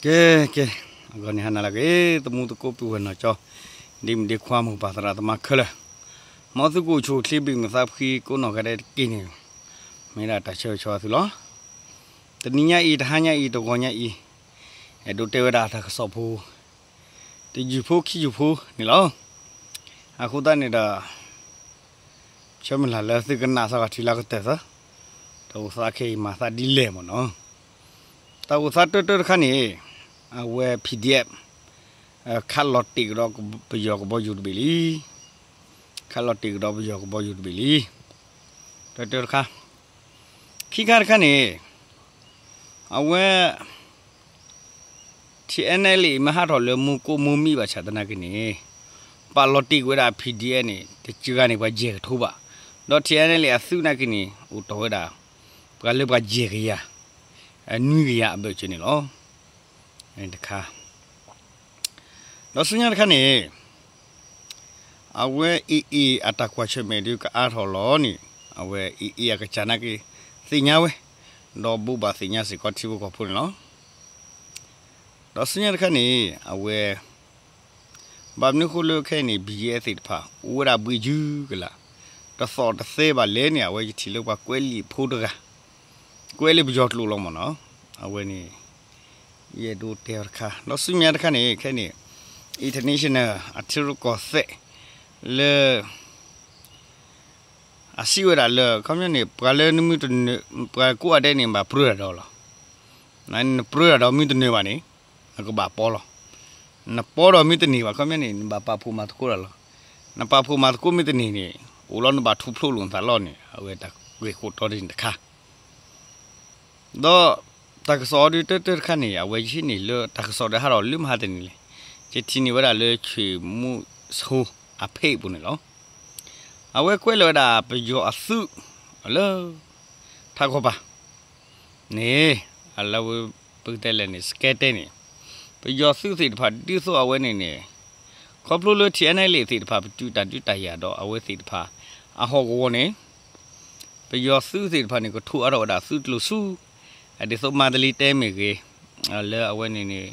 ကဲ ကဲ, အဂီၢ်န့ၣ် ဟါနၤလၢအဂ့ၤ သမူသကိးပုၢ်ဝဲၢ်နီၢ်ကၠီ, ဒ့မုၣ်ဒ့ခွါ မိၢ်ပၢ်သရၣ်သမါခဲလၢာ်, မ်သုကအိၣ်ဆူၣ်အိၣ်ချ့ ဘံၣ်မုာ်သးဖှံကိးနီၢ်ဂၤဒဲးတက့ၢ်န့ၣ်, မ့ၢ်ဒၣ်တၢ်ဆၢဂ့ၤဆၢဝါသုလီၤ. တနံၤညါအံၤ တဟါညါအံၤ တဂီၤညါအံၤ, အဲၣ်ဒိးတဲဝဲဒၣ်တၢ်ကစီၣ်ဖိ တယုၢ်ဖိခံယုၢ်ဖိန့ၣ်လီၤ. အဃိသတးန့ၣ်ဒီး ဆၢမုၢ်လၢ်လၢသုကနၣ်စ့ၢ်ကီးထံလၢကတၢၢ်သၢ, တၢ်အိၣ်သးခဲအံၤမၤသးဒ်လဲၣ်မ့ၢ်နီၤ. တၢ်အိၣ်သးတၢတၢတခါန့ၣ်, အဝဲ PDF ခးလီၤတ့ၢ်ကဒီးပယီၤကဘီယူၤတဘ့ၣ်လံ. ခးလီၤတ့ၢ်ကဒီးပယီၤကဘီယူၤတဘ့ၣ်လံ. တၢတၢတခါ, ခံခါတခါန့ၣ်, အဝဲ TNLA မ့ၢ်ဟးထီၣ်လၢမူကိးမူမံဘၣ်ဆၣ်သနာ်က့န့ၣ်, ပာ်လီၤတ့ၢ်ကွံာ်ဝဲဒၣ် PDF န့ၣ် တစှၤဂၤန့ၣ် ပှၤယဲၢ်ကထိဘၣ်, ဒီး TNLA အသုးသနာ်က့န့ၣ် အိၣ်တ့ၢ်ဝဲဒၣ် ပှၤလၢပှၤယဲၢ်ကယၤ, နွံကယၤအဘၢၣ်စၢၤန့ၣ်လီၤ. တခါ, ဒီးဆူညါတခါန့ၣ် အဝဲ AA အတၢ်ကွၢ်ဆၢၣ်မဲာ်ဒုးကအါထီၣ်လီၤန့ၣ်, အဝဲ AA အကစၢ်နာ်က့ သ့ၣ်ညါဝဲ, ဒီးဘိးဘၣ်သ့ၣ်ညါစ့ၢ်ကီးထံဖိကီၢ်ဖိန့ၣ်လီၤ. ဒီးဆူညါတခါန့ၣ် အဝဲ ဘၣ်မနုၤဃိလၢခဲအံၤန့ၣ် BGF သ့ၣ်တဖၣ် အိၣ်ဝဲဒၣ်ဘှံးယုၢ်ကလာ်, တသီၣ်တသဲဘၣ်လဲၣ်န့ၣ် အဝဲယထံၣ်လၢပှၤကွဲးလံာ်ဖိတဂၤ, ကွဲးလၢပယီၤကျိာ်လီၤမ့ၢ်နီၤ. အဝဲန့ၣ် ယအဲၣ်ဒိးတဲအီၤတခါ, ဒီးဆူညါတခါန့ၣ် ခဲအံၤန့ၣ် international အထံရူၢ်ကီၢ်သဲး လၢ အစံးဝဲဒၣ်လၢ ခီပညီန့ၣ် ပှၤလၢနမ့ၢ်တနၢၤ, ပှၤကိးဂၤဒဲးန့ၣ် နဘၣ်ပြၢတၢ်ဒီးလီၤ. နပြၢတၢ်ဒီးမ့ၢ်တနၢၤဘၣ်န့ၣ် နကဘၣ်ပီလီၤ. နပီဒီးမ့ၢ်တန့ၢ်ဘၣ် ခီပညီန့ၣ် နဘၣ်ပာ်ဖှိၣ်မၤသကိးတၢ်လီၤ. နပာ်ဖှိၣ်မၤသကိးမ့ၢ်တန့ၢ်န့ၣ် အိၣ်လီၤနဘၣ်ထူဖျိးလိာ်နသးလီၤန့ၣ် အဝဲတၢ်ဂ့ၢ်ခိၣ်တီဒ်န့ၣ်တခါ ဒီးတၢ်ကစီၣ်အီၤဒုးတၢတၢတခါန့ၣ် အဝဲယဟံးန့ၢ်လၢတၢ်ကစီၣ်ဒီးဟးထီၣ်လၢမဟါတနံၤလံ, ယထံၣ်န့ၢ်ဝဲဒၣ်လၢ ဆွေမုဆိုး အဖဲအံၤပူၤန့ၣ်လီၤ. အဝဲကွဲးလီၤဝဲဒၣ်ပယီၤအသုး လၢ ထးခီပၤ န့ၣ် အလၢဝဲ ပကတဲလဲၣ်န့ၣ် စကဲတဲန့ၣ် ပယီၤသုးသ့ၣ်တဖၣ်ဒ်သိးအဝဲန့ၣ်န့ၣ် ခီဖျိလၢ TNLA သ့ၣ်တဖၣ် ပတုာ်တၢ်ဒုးတၢ်ယၤဒီးအဝဲသ့ၣ်တဖၣ် အဟီၣ်ကဝီၤန့ၣ် ပယီၤသုးသ့ၣ်တဖၣ်န့ၣ် ကထိးအါထီၣ်ဝဲဒၣ်သုးကျိၤဆူ ဒ်သိးမၤတလံၤတဲမ့ၢ်ဂ့ၤ, လၢအဝဲန့ၣ်န့ၣ်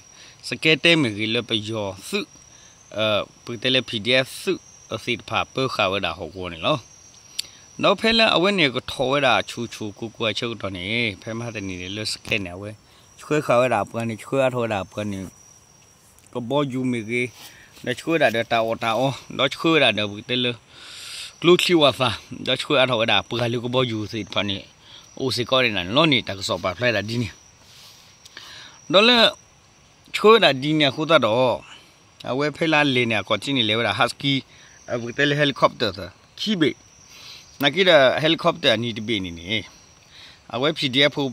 စကဲတဲမ့ၢ်ဂ့ၤလၢပယီၤသုး ပကတဲလၢ PDF သုးသ့ၣ်တဖၣ်ပၢဃာ်ဝဲဒၣ်ဟီၣ်ကဝီၤန့ၣ်လီၤ. ဒီးဖဲလၢအဝဲန့ၣ်ကထီၣ်ဝဲဒၣ်ဆူၣ်ဆူၣ်ကိၢ်ကိၢ်အဆၢကတီၢ်န့ၣ် ဖဲမဟါတနံၤန့ၣ်လၢစကဲန့ၣ် အဝဲ ဆှၢဃာ်ဝဲဒၣ်ပှၤန့ၣ် ဆှၢအါထီၣ်ဝဲဒၣ်ပှၤန့ၣ် ကဘီယူၤမ့ၢ်ဂ့ၤ, ဒီးဆှၢဝဲဒၣ်ဒီးတၢ်အီၣ်တၢ်အီ, ဒီးဆှၢဝဲဒၣ်ဒီးပကတဲလၢ ကျိချံဝၣ်သၣ်, ဒီးဆှၢအါထီၣ်ဝဲဒၣ်ပှၤလၢကဘီယူၤသ့ၣ်တဖၣ်န့ၣ် အိၣ်စ့ၢ်ကီးန့ၣ်လီၤန့ၣ် တၢ်ကစီၣ်ပာ်ဖျါဝဲဒၣ်ဒ်န့ၣ် ဒီးလၢ ဆှၢဝဲဒၣ်ဒ်န့ၣ်အဃိသတးဒီး အဝဲဖဲလၢအလဲၤန့ၣ် အခီၣ်ထံးန့ၣ် လဲၤဝဲဒၣ် Husky ပကတဲလၢ helicopter သၢ ခံဘ့ၣ်, နာ်က့ဒီး helicopter အနံၤတဘ့ၣ်န့ၣ်န့ၣ် အဝဲ PDF ဖိ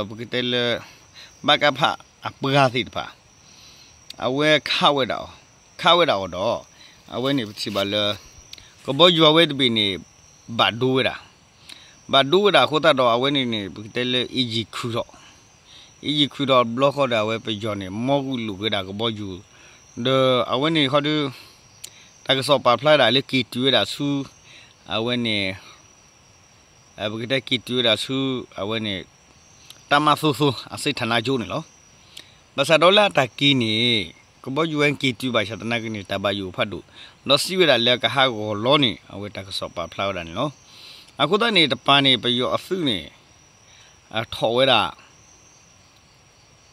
ပကတဲလၢ ဘၣ်ကဖၣ်အပှၤသ့ၣ်တဖၣ် အဝဲခးဝဲဒၣ်အီၤ, ခးဝဲဒၣ်အီၤဒီး အဝဲန့ၣ်ပထံၣ်ဘၣ်လၢ ကဘီယူၤအဝဲတဘ့ၣ်န့ၣ် ဘၣ်ဒိဝဲဒၣ်, ဘၣ်ဒိဝဲဒၣ်အဃိသတးဒီး အဝဲန့ၣ်န့ၣ် ပကတဲလၢ engine ခုၣ်ထီၣ်, engine ခုၣ်ထီၣ်ဘျီဃီဒီး အဝဲပယီၤန့ၣ် မီၢ်ဂုာ်လိာ်က့ၤဝဲဒၣ်ကဘီယူၤ, ဒီးအဝဲန့ၣ်ခီဒီး တၢ်ကစီၣ်ပာ်ဖျါဝဲဒၣ်လၢက့ၤတုၤဝဲဒၣ်ဆူ အဝဲန့ၣ် ပကတဲက့ၤတုၤဝဲဒၣ်ဆူ အဝဲန့ၣ် တပ်မ သိသိ အစစ်ဌာနချုပ်န့ၣ်လီၤ. ဘၣ်ဆၣ်ဒီးလၢအတၢ်က့ၤန့ၣ် ကဘီယူၤဝဲက့ၤတုၤဘၣ်ဆၣ်သနာ်က့န့ၣ် တၢ်ဘၣ်ယိၣ်ဖးဒိၣ်, ဒီးစံးဝဲဒၣ်လၢကဟးဂီၤလီၤန့ၣ် အဝဲတၢ်ကစီၣ်ပာ်ဖျါဝဲဒၣ်န့ၣ်လီၤ. အဃိသတးန့ၣ် တပၤန့ၣ် ပယီၤအသုးန့ၣ် ထီၣ်ဝဲဒၣ်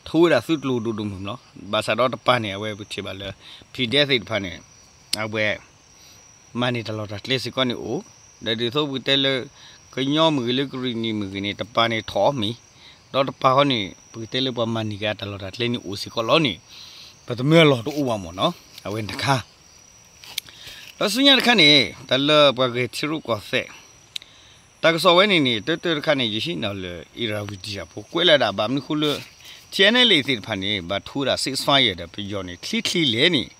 ထီၣ်ဝဲဒၣ်သုးကျိၤဒိၣ်ဒိၣ်မုၢ်မုၢ်လီၤ. ဘၣ်ဆၣ်ဒီးတပၤန့ၣ် အဝဲပထံၣ်ဘၣ်လၢ PDF သ့ၣ်တဖၣ်န့ၣ် အဝဲ မၤန့ၢ်တၢ်လီၢ်တၢ်ကျဲစ့ၢ်ကီးန့ၣ်အိၣ်, ဒီးဒ်သိးပကတဲလၢ ကညီမ့ၢ်ဂ့ၤလၢကရံၣ်နံၣ်မ့ၢ်ဂ့ၤန့ၣ် တပၤန့ၣ်ထီၣ်မ့ၢ်, ဒီးတပၤဃီန့ၣ် ပကတဲလၢပှၤမၤန့ၢ်က့ၤအတၢ်လီၢ်တၢ်ကျဲန့ၣ်အိၣ်စ့ၢ်ကီးလီၤန့ၣ် ပတမၢအလီၢ်တအိၣ်ဘၣ်မ့ၢ်နီၤ, အဝဲန့ၣ်တခါ ဒီးဆူညါတခါန့ၣ် တၢ်လၢပှၤဂဲၤထံရူၢ်ကီၢ်သဲး တၢ်ကစီၣ်ဝဲန့ၣ်န့ၣ် တၢတၢတခါန့ၣ် ယဟံးန့ၢ်လၢ Irrawaddy အဖိကွဲးလၢဒၣ်ဘၣ်မနုၤဃိလၢ TNLA သ့ၣ်တဖၣ်န့ၣ် ဘၣ်ထိဝဲဒၣ် ceasefire ဒီးပယီၤန့ၣ် ချ့ချ့လဲၣ်န့ၣ်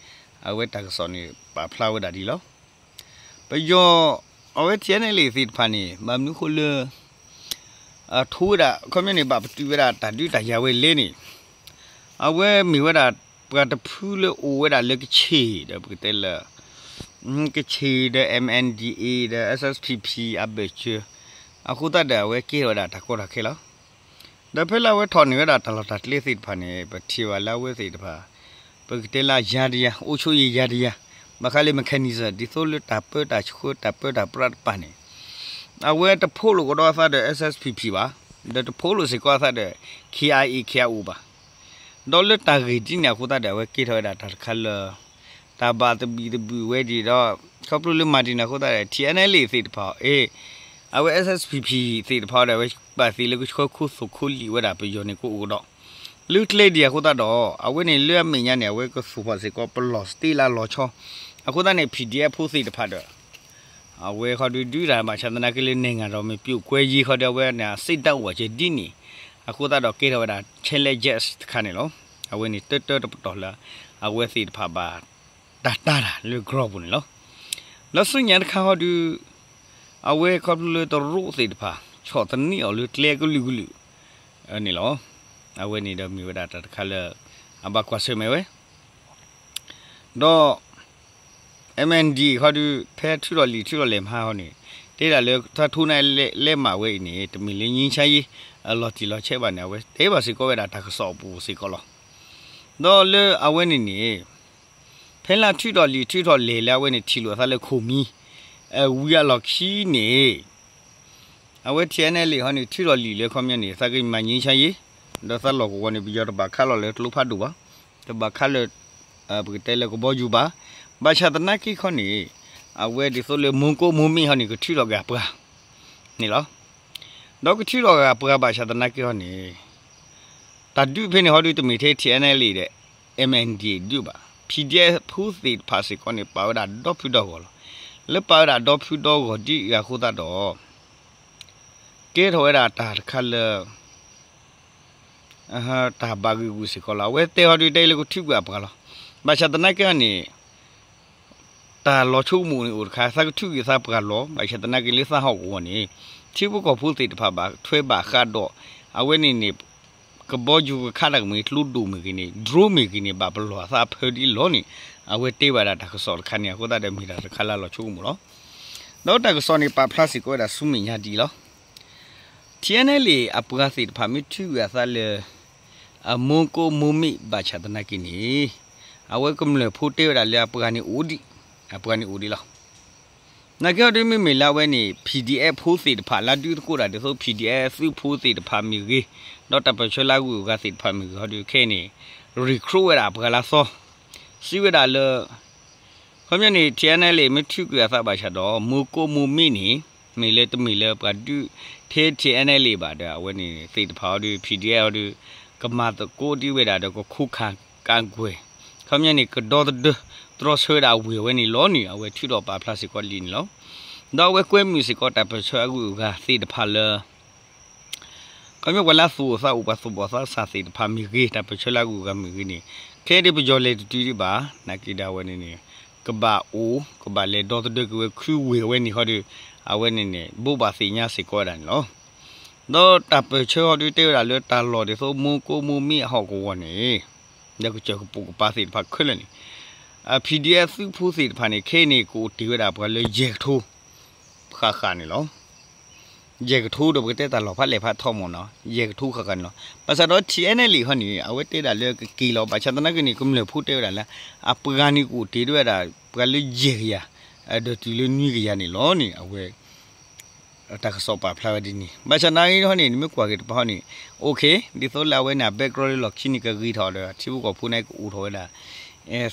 အဝဲတၢ်ကစီၣ်န့ၣ် ပာ်ဖျါဝဲဒၣ်ဒ်လီၤ. ပယီၤ အဝဲ TNLA သ့ၣ်တဖၣ်န့ၣ် ဘၣ်မနုၤဃိလၢ ထိဝဲဒၣ် ခီပညီန့ၣ် ဘၣ်ပတုာ်ဝဲဒၣ်တၢ်ဒုးတၢ်ယၤဝဲလဲၣ်န့ၣ် အဝဲမ့ၢ်ဝဲဒၣ် ပှၤတဖုလၢအိၣ်ဝဲဒၣ်လၢကဆ့ၣ်ဒီးပကတဲလၢ ကဆ့ၣ်ဒီး MNDAA ဒီး SSPP အဘၢၣ်စၢၤ အဃိသတးဒီးအဝဲကဲထီၣ်ဝဲဒၣ်တၢ်ကီတၢ်ခဲလီၤ. ဒီးဖဲလၢအဝဲထီၣ်န့ၢ်ဝဲဒၣ်တၢ်လီၢ်တၢ်ကျဲသ့ၣ်တဖၣ်န့ၣ် ပထံၣ်ဘၣ်လၢအဝဲသ့ၣ်တဖၣ် ပကတဲလၢယၤတယၤ အိၣ်ဆိယၤတယၤ ဘၣ်ဃးလၢ mechanism ဒ်သိးလၢတၢ်ပၢတၢ်ဆှၢတၢ်ပၢတၢ်ပြးတပၤန့ၣ် အဝဲတဖိးလိာ်ကဒီးအသးဒီး S S P P ဘၣ်, ဒီးတဖိးလိာ်စ့ၢ်ကီးအသးဒီး K I A K I O ဘၣ်. ဒီးလၢတၢ်ဂ့ၢ်ဒ်န့ၣ်အဃိသတးဒီး အဝဲကဲထီၣ်ဝဲဒၣ်တၢ်တခါလၢ တၢ်ဘၣ်သဘံၣ်သဘုၣ်ဝဲဒံးဒီး ခီဖျိလၢမၤဒ်န့ၣ်အဃိသတးဒီး T N L A သ့ၣ်တဖၣ်အီၤ အ့ အဝဲ S S P P သ့ၣ်တဖၣ်အီၤဒီး အဝဲဘၣ်သ့ၣ်လၢကဆှၢခိသိၣ်ခိလံာ်ဝဲဒၣ်ပယီၤန့ၣ်ကအိၣ်ကဒီး လၢကျဲဒံးအဃိသတးဒီး အဝဲန့ၣ်လၢအမဲာ်ညါန့ၣ် အဝဲကသူၣ်ဖှီၣ်စ့ၢ်ကီးပလီၢ်စတ့လၢအလီၤဆီ အဃိသတးန့ၣ် P D F ဖိသ့ၣ်တဖၣ်ဒီး အဝဲခီဒုးဒုးတၢ်ဘၣ်ဆၣ်သနာ်က့လၢ နိုင်ငံတော်မပြိုကွဲရေး ခီဒုးအဝဲန့ၣ် စစ်တပ် ဝဲကဲဒ်န့ၣ် အဃိသတးဒီးကဲထီၣ်ဝဲဒၣ် challenges တခါန့ၣ်လီၤ. အဝဲန့ၣ်တၢတၢတပတီၢ်လၢ အဝဲသ့ၣ်တဖၣ်ဘၣ်တၢ်တၢ်တၢ်လၢ ground ပူၤန့ၣ်လီၤ. လၢဆူညါတခါခီဒုး အဝဲခီဖျိလၢတရူးသ့ၣ်တဖၣ် ဆီၣ်သနံးအီၤလၢကျဲကလုာ်ကလုာ်န့ၣ်လီၤ. အဝဲန့ၣ်ဒီးမ့ၢ်ဝဲဒၣ်တၢ်တခါလၢ အဘၣ်ကွၢ်ဆၢၣ်မဲာ်ဝဲ ဒီး M N D A ခီဒုး ဖဲထုးထီၣ်လံာ်ထုးထီၣ်လဲၢ်မဟါဟီန့ၣ် တဲဒၣ်လၢတၢ်ထိၣ်န့ၢ်လဲမးဝဲအံၤန့ၣ် တမ့ၢ်လၢ ငြိမ်းချမ်းရေး အလီၤတံၢ်လီၤဆဲးဘၣ်န့ၣ် အဝဲတဲဘၣ်စ့ၢ်ကီးဝဲဒၣ်တၢ်ကစီၣ်အပူၤစ့ၢ်ကီးလီၤ. ဒီးလၢအဝဲန့ၣ်န့ၣ် ဖဲလၢထုးထီၣ်လံာ်ထုးထီၣ်လဲၢ်လၢအဝဲန့ၣ်ထံၣ်လိာ်အသးလၢခိၣ်မံ အဝံၤအလီၢ်ခံန့ၣ် အဝဲ T N L A ဟီန့ၣ် ထုးထီၣ်လံာ်လၢခီပညီန့ၣ် သးကမၤ ငြိမ်းချမ်းရေး ဒီးသးလီၢ်ကဝီၤန့ၣ် ပယီၤတဘၣ်ခးလီၤလၢကျိဖးဒိၣ်ဘၣ်, တဘၣ်ခးလၢ ပကတဲလၢကဘီယူၤဘၣ်. ဘၣ်ဆၣ်သနာ်က့ခီန့ၣ် အဝဲဒ်သိးလၢမူကိးမူမ့ၢ်ဟီန့ၣ် ကထုးထီၣ်က့ၤအပှၤန့ၣ်လီၤ. ဒီးကထုးထီၣ်က့ၤအပှၤဘၣ်ဆၣ်သနာ်က့ဟီန့ၣ် တၢ်ဒုးဖဲန့ၣ်ဟီဒုးတမ့ၢ်ထဲ T N L A ဒီး M N D A ဒုးဘၣ်, P D F ဖိသ့ၣ်တဖၣ်စ့ၢ်ကီးန့ၣ် ပာ်ဝဲဒၣ်ဒီဖုဒီဂီၢ်လီၤ. လၢပာ်ဝဲဒၣ်ဒီဖုဒီဂီၢ်ဒ်အံၤအဃိသတးဒီး ကဲထီၣ်ဝဲဒၣ်တၢ်တခါလၢ တၢ်ဘၣ်ဂံာ်ဂူာ်စ့ၢ်ကီးလီၤ. အဝဲတဲဟီဒုးတဲလၢကထုးကွံာ်အပှၤလီၤ. ဘၣ်ဆၣ်သနာ်က့န့ၣ် တၢ်လီၤဆိကမိၣ်န့ၣ်အိၣ်တခါ သးကထုးကွံာ်သးပှၤလီၤ. ဘၣ်ဆၣ်သနာ်က့လၢသးဟီၣ်ကဝီၤန့ၣ် ထံဖိကီၢ်ဖိသ့ၣ်တဖၣ်ဘၣ်ထွဲဘၣ်ဃးဒီး အဝဲန့ၣ်န့ၣ် ကဘီယူၤကခးတၢ်ကမ့ၢ် ကျိဒိၣ်မ့ၢ်ဂ့ၤန့ၣ် drone မ့ၢ်ဂ့ၤန့ၣ် ဘၣ်ပလီၢ်အသးအဖၢဒ်လီၤန့ၣ် အဝဲတဲဘၣ်ဒၣ်တၢ်ကစီၣ်တခါန့ၣ် အဃိသတးဒီးမ့ၢ်တၢ်တခါလၢအလီၤဆိကမိၣ်လီၤ. ဒီးတၢ်ကစီၣ်န့ၣ်ပာ်ဖျါစ့ၢ်ကီးဝဲဒၣ်ဆူမဲာ်ညါဒ်အံၤလီၤ. T N L A အပှၤသ့ၣ်တဖၣ်မ့ၢ်ထုးကွံာ်အသးလၢ အမူကိးမူမ့ၢ်ဘၣ်ဆၣ်သနာ်က့န့ၣ် အဝဲကမျၢၢ်ဖိတဲဝဲဒၣ်လၢအပှၤန့ၣ်အိၣ်ဒံး, အပှၤန့ၣ်အိၣ်ဒံးလီၤ. နာ်က့ဟီဒုးမ့မ့ၢ်လၢအဝဲန့ၣ် P D F ဖိသ့ၣ်တဖၣ်လၢဒုးသကိးတၢ်ဒ်သိး P D F သုးဖိသ့ၣ်တဖၣ်မ့ၢ်ဂ့ၤ, ဒီးတၢ်ပၢၢ်ဆၢလၢအဂုၤအဂၤသ့ၣ်တဖၣ်မ့ၢ်ဂ့ၤဟီဒုးခဲအံၤန့ၣ် recruit ဝဲဒၣ်အပှၤလၢအသီ, စံးဝဲဒၣ်လၢ ခီပညီန့ၣ် T N L A မ့ၢ်ထုးကွံာ်အသးဘၣ်ဆၣ်ဒီး မူကိးမူမ့ၢ်န့ၣ် မ့ၢ်လၢတမ့ၢ်လၢပှၤဒုးထဲ T N L A ဘၣ်ဒီး အဝဲန့ၣ်သ့ၣ်တဖၣ်ဟီဒုး P D F ဟီဒုး ကမၤသကိးဒံးဝဲဒၣ်ဒီးကခူခၣ်ကးကွဲၢ်, ခီပညီန့ၣ် ကဒီသဒၢ တြီဆၢဝဲဒၣ်အဝ့ၢ်အဝဲန့ၣ်လီၤန့ၣ် အဝဲထုးထီၣ်ပာ်ဖျါစ့ၢ်ကီးလံန့ၣ်လီၤ. ဒီးအဝဲကွဲမုာ်စ့ၢ်ကီးတၢ်ပၢၢ်ဆၢအဂုၤအဂၤသ့ၣ်တဖၣ်လၢ ခီပညီပှၤလၢအသူၣ်အိၣ်သးအိၣ် ပှၤသူၣ်ဘီၣ်သးစၢ်သ့ၣ်တဖၣ်မ့ၢ်ဂ့ၤ တၢ်ပၢၢ်ဆၢလၢအဂုၤအဂၤမ့ၢ်ဂ့ၤန့ၣ် ခဲအံၤဒုးပယီၤလဲၤတတုၤဒံးဘၣ် နာ်က့ဒီးအဝဲန့ၣ်န့ၣ် ကဘၣ်အိၣ် ကဘၣ်လဲၤဒီသဒၢက့ၤဝဲခုဝ့ၢ်အဝဲန့ၣ်ဟီဒုး အဝဲန့ၣ်န့ၣ် ဘိးဘၣ်သ့ၣ်ညါစ့ၢ်ကီးဝဲဒၣ်န့ၣ်လီၤ. ဒီးတၢ်ပၢၢ်ဆၢဟီဒုးတဲဝဲဒၣ်လၢတၢ်လီၢ်ဒ်သိး မူကိးမူမ့ၢ်အဟီၣ်ကဝီၤန့ၣ် ဒီးကစၢၢ်ကပိာ်ကပၤသ့ၣ်တဖၣ်ခဲလၢာ်န့ၣ် P D F သုးဖိသ့ၣ်တဖၣ်န့ၣ် ခဲအံၤန့ၣ် ကအိၣ်တ့ၢ်ဝဲဒၣ်ပှၤလၢယဲၢ်ကထိ ဃၣ်ဃၣ်န့ၣ်လီၤ. ယဲၢ်ကထိဒီးပကတဲတၢ်လီၢ်ဖးလဲၢ်ဖးထီမ့ၢ်နီၤ ယဲၢ်ကထိဃၣ်ဃၣ်န့ၣ်လီၤ. ဘၣ်ဆၣ်ဒီး T N L A ဟီန့ၣ် အဝဲတဲဒၣ်လၢကက့ၤလီၤ ဘၣ်ဆၣ်သနာ်က့န့ၣ် ကမျၢၢ်ဖိတဲဝဲဒၣ်လၢ အပှၤန့ၣ်ကအိၣ်တ့ၢ်ဝဲဒၣ် ပှၤလၢယဲၢ်ကယၤ ဒီးတုၤလၢနွံကယၤန့ၣ်လီၤန့ၣ် အဝဲ တၢ်ကစီၣ်ပာ်ဖျါဝဲဒ်န့ၣ် ဘၣ်ဆၣ်သနာ်က့ဟီန့ၣ် နမ့ၢ်ကွၢ်က့ၤတပၤဟီန့ၣ် OK ဒ်သိးလၢအဝဲန့ၣ် အ background လၢလီၢ်ခံန့ၣ် ကဂ့ၤထီၣ်ဒီး ထံဖိကီၢ်ဖိန့ၣ်ကအိၣ်ထီၣ်ဝဲဒၣ်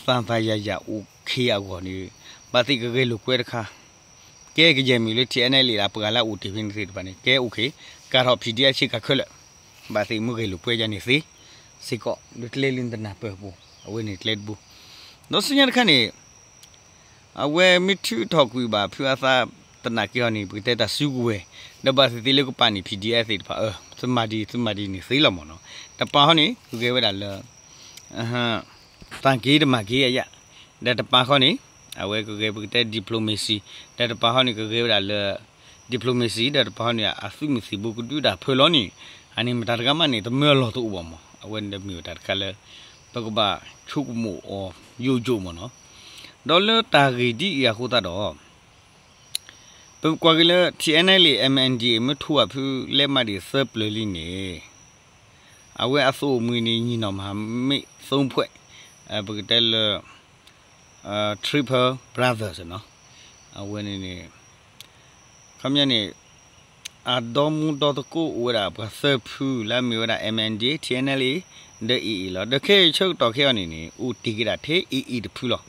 သၢသၢယၤယၤ OK အဂီၢ်န့ၣ် ဘၣ်သ့ၣ်ကဂဲၤလိာ်ကွဲတခါ ကဲကယဲၢ်မ့ၢ်လၢ T N L A အပှၤလၢအအိၣ်တ့ၢ်ဖဲန့ၣ်သ့ၣ်တဖၣ်န့ၣ် ကဲ OK ကၤထီၣ် P D F ဆ့ကၤခဲလၢာ် ဘၣ်သ့ၣ်မ့ၢ်ဂဲၤလိာ်ကွဲယၤန့ၣ်သ့ စ့ၢ်ကီး လၢကျဲလၢနတနၢ်ပၢၢ်အပူၤ အဝဲန့ၣ်ကျဲတဘိ ဒီးဆူညါတခါန့ၣ် အဝဲမ့ၢ်ထုးထီၣ်ကွံာ်ဘၣ်ဖုအသးသနာ်က့ဟီန့ၣ် ပကတဲတၢ်စုကဝဲၤ ဒီးဘၣ်သ့ၣ်သ့ၣ်လၢကပာ်န့ၣ် P D F သ့ၣ်တဖၣ် အၢ သုမၤဒ် သုမၤဒ်န့ၣ်သ့လီၤမ့ၢ်နီၤ တပၤဟီန့ၣ် ကဂဲၤဝဲဒၣ်လၢ တၢ်က့ၤတမၤက့ၤအယၣ် ဒီးတပၤဃီန့ၣ် အဝဲကဂဲၤပကတဲ diplomacy ဒီးတပၤဃီန့ၣ် ကဂဲၤဝဲဒၣ်လၢ diplomacy ဒီးတပၤဃီန့ၣ် အသုးမုၢ်သံၣ်ဘိကဒုးတၢ်ဖၢလီၤန့ၣ် အန့ၣ်မတၤတဂၤမးန့ၣ် တမၢအလီၢ်တအိၣ်ဘၣ်မး အဝဲန့ၣ်ဒီးမ့ၢ်ဝဲတၢ်တခါလၢ ပကဘၣ်ဆိကမိၣ်အီၤယိာ်ယိာ်မးနီၤ ဒီးလၢတၢ်ဂ့ၢ်ဒ်အံၤအဃိသတးဒီး ပကွၢ်က့ၤလၢ T N L A M N D A မ့ၢ်ထိးဘၣ်ဖုလဲမးဒံးသၢပျၢၤလံန့ၣ် အဝဲအသုးအိၣ်မှံၤန့ၣ် ညီနောင်မဟာမိတ်သုံးဖွဲ့, ပကတဲလၢ Triple Brothers နီၤ, အဝဲန့ၣ်န့ၣ် ခီပညီန့ၣ် အဒီမူဒီသကိးအိၣ်ဝဲဒၣ်ပှၤသၢဖုလၢအမ့ၢ်ဝဲဒၣ် M N D A, T N L A ဒီး A A လီၤ. ဒီးခဲအံၤဆၢကတီၢ်ခဲအံၤန့ၣ်န့ၣ် အိၣ်တ့ၢ်က့ၤဒၣ်ထဲ A A တဖုလီၤ.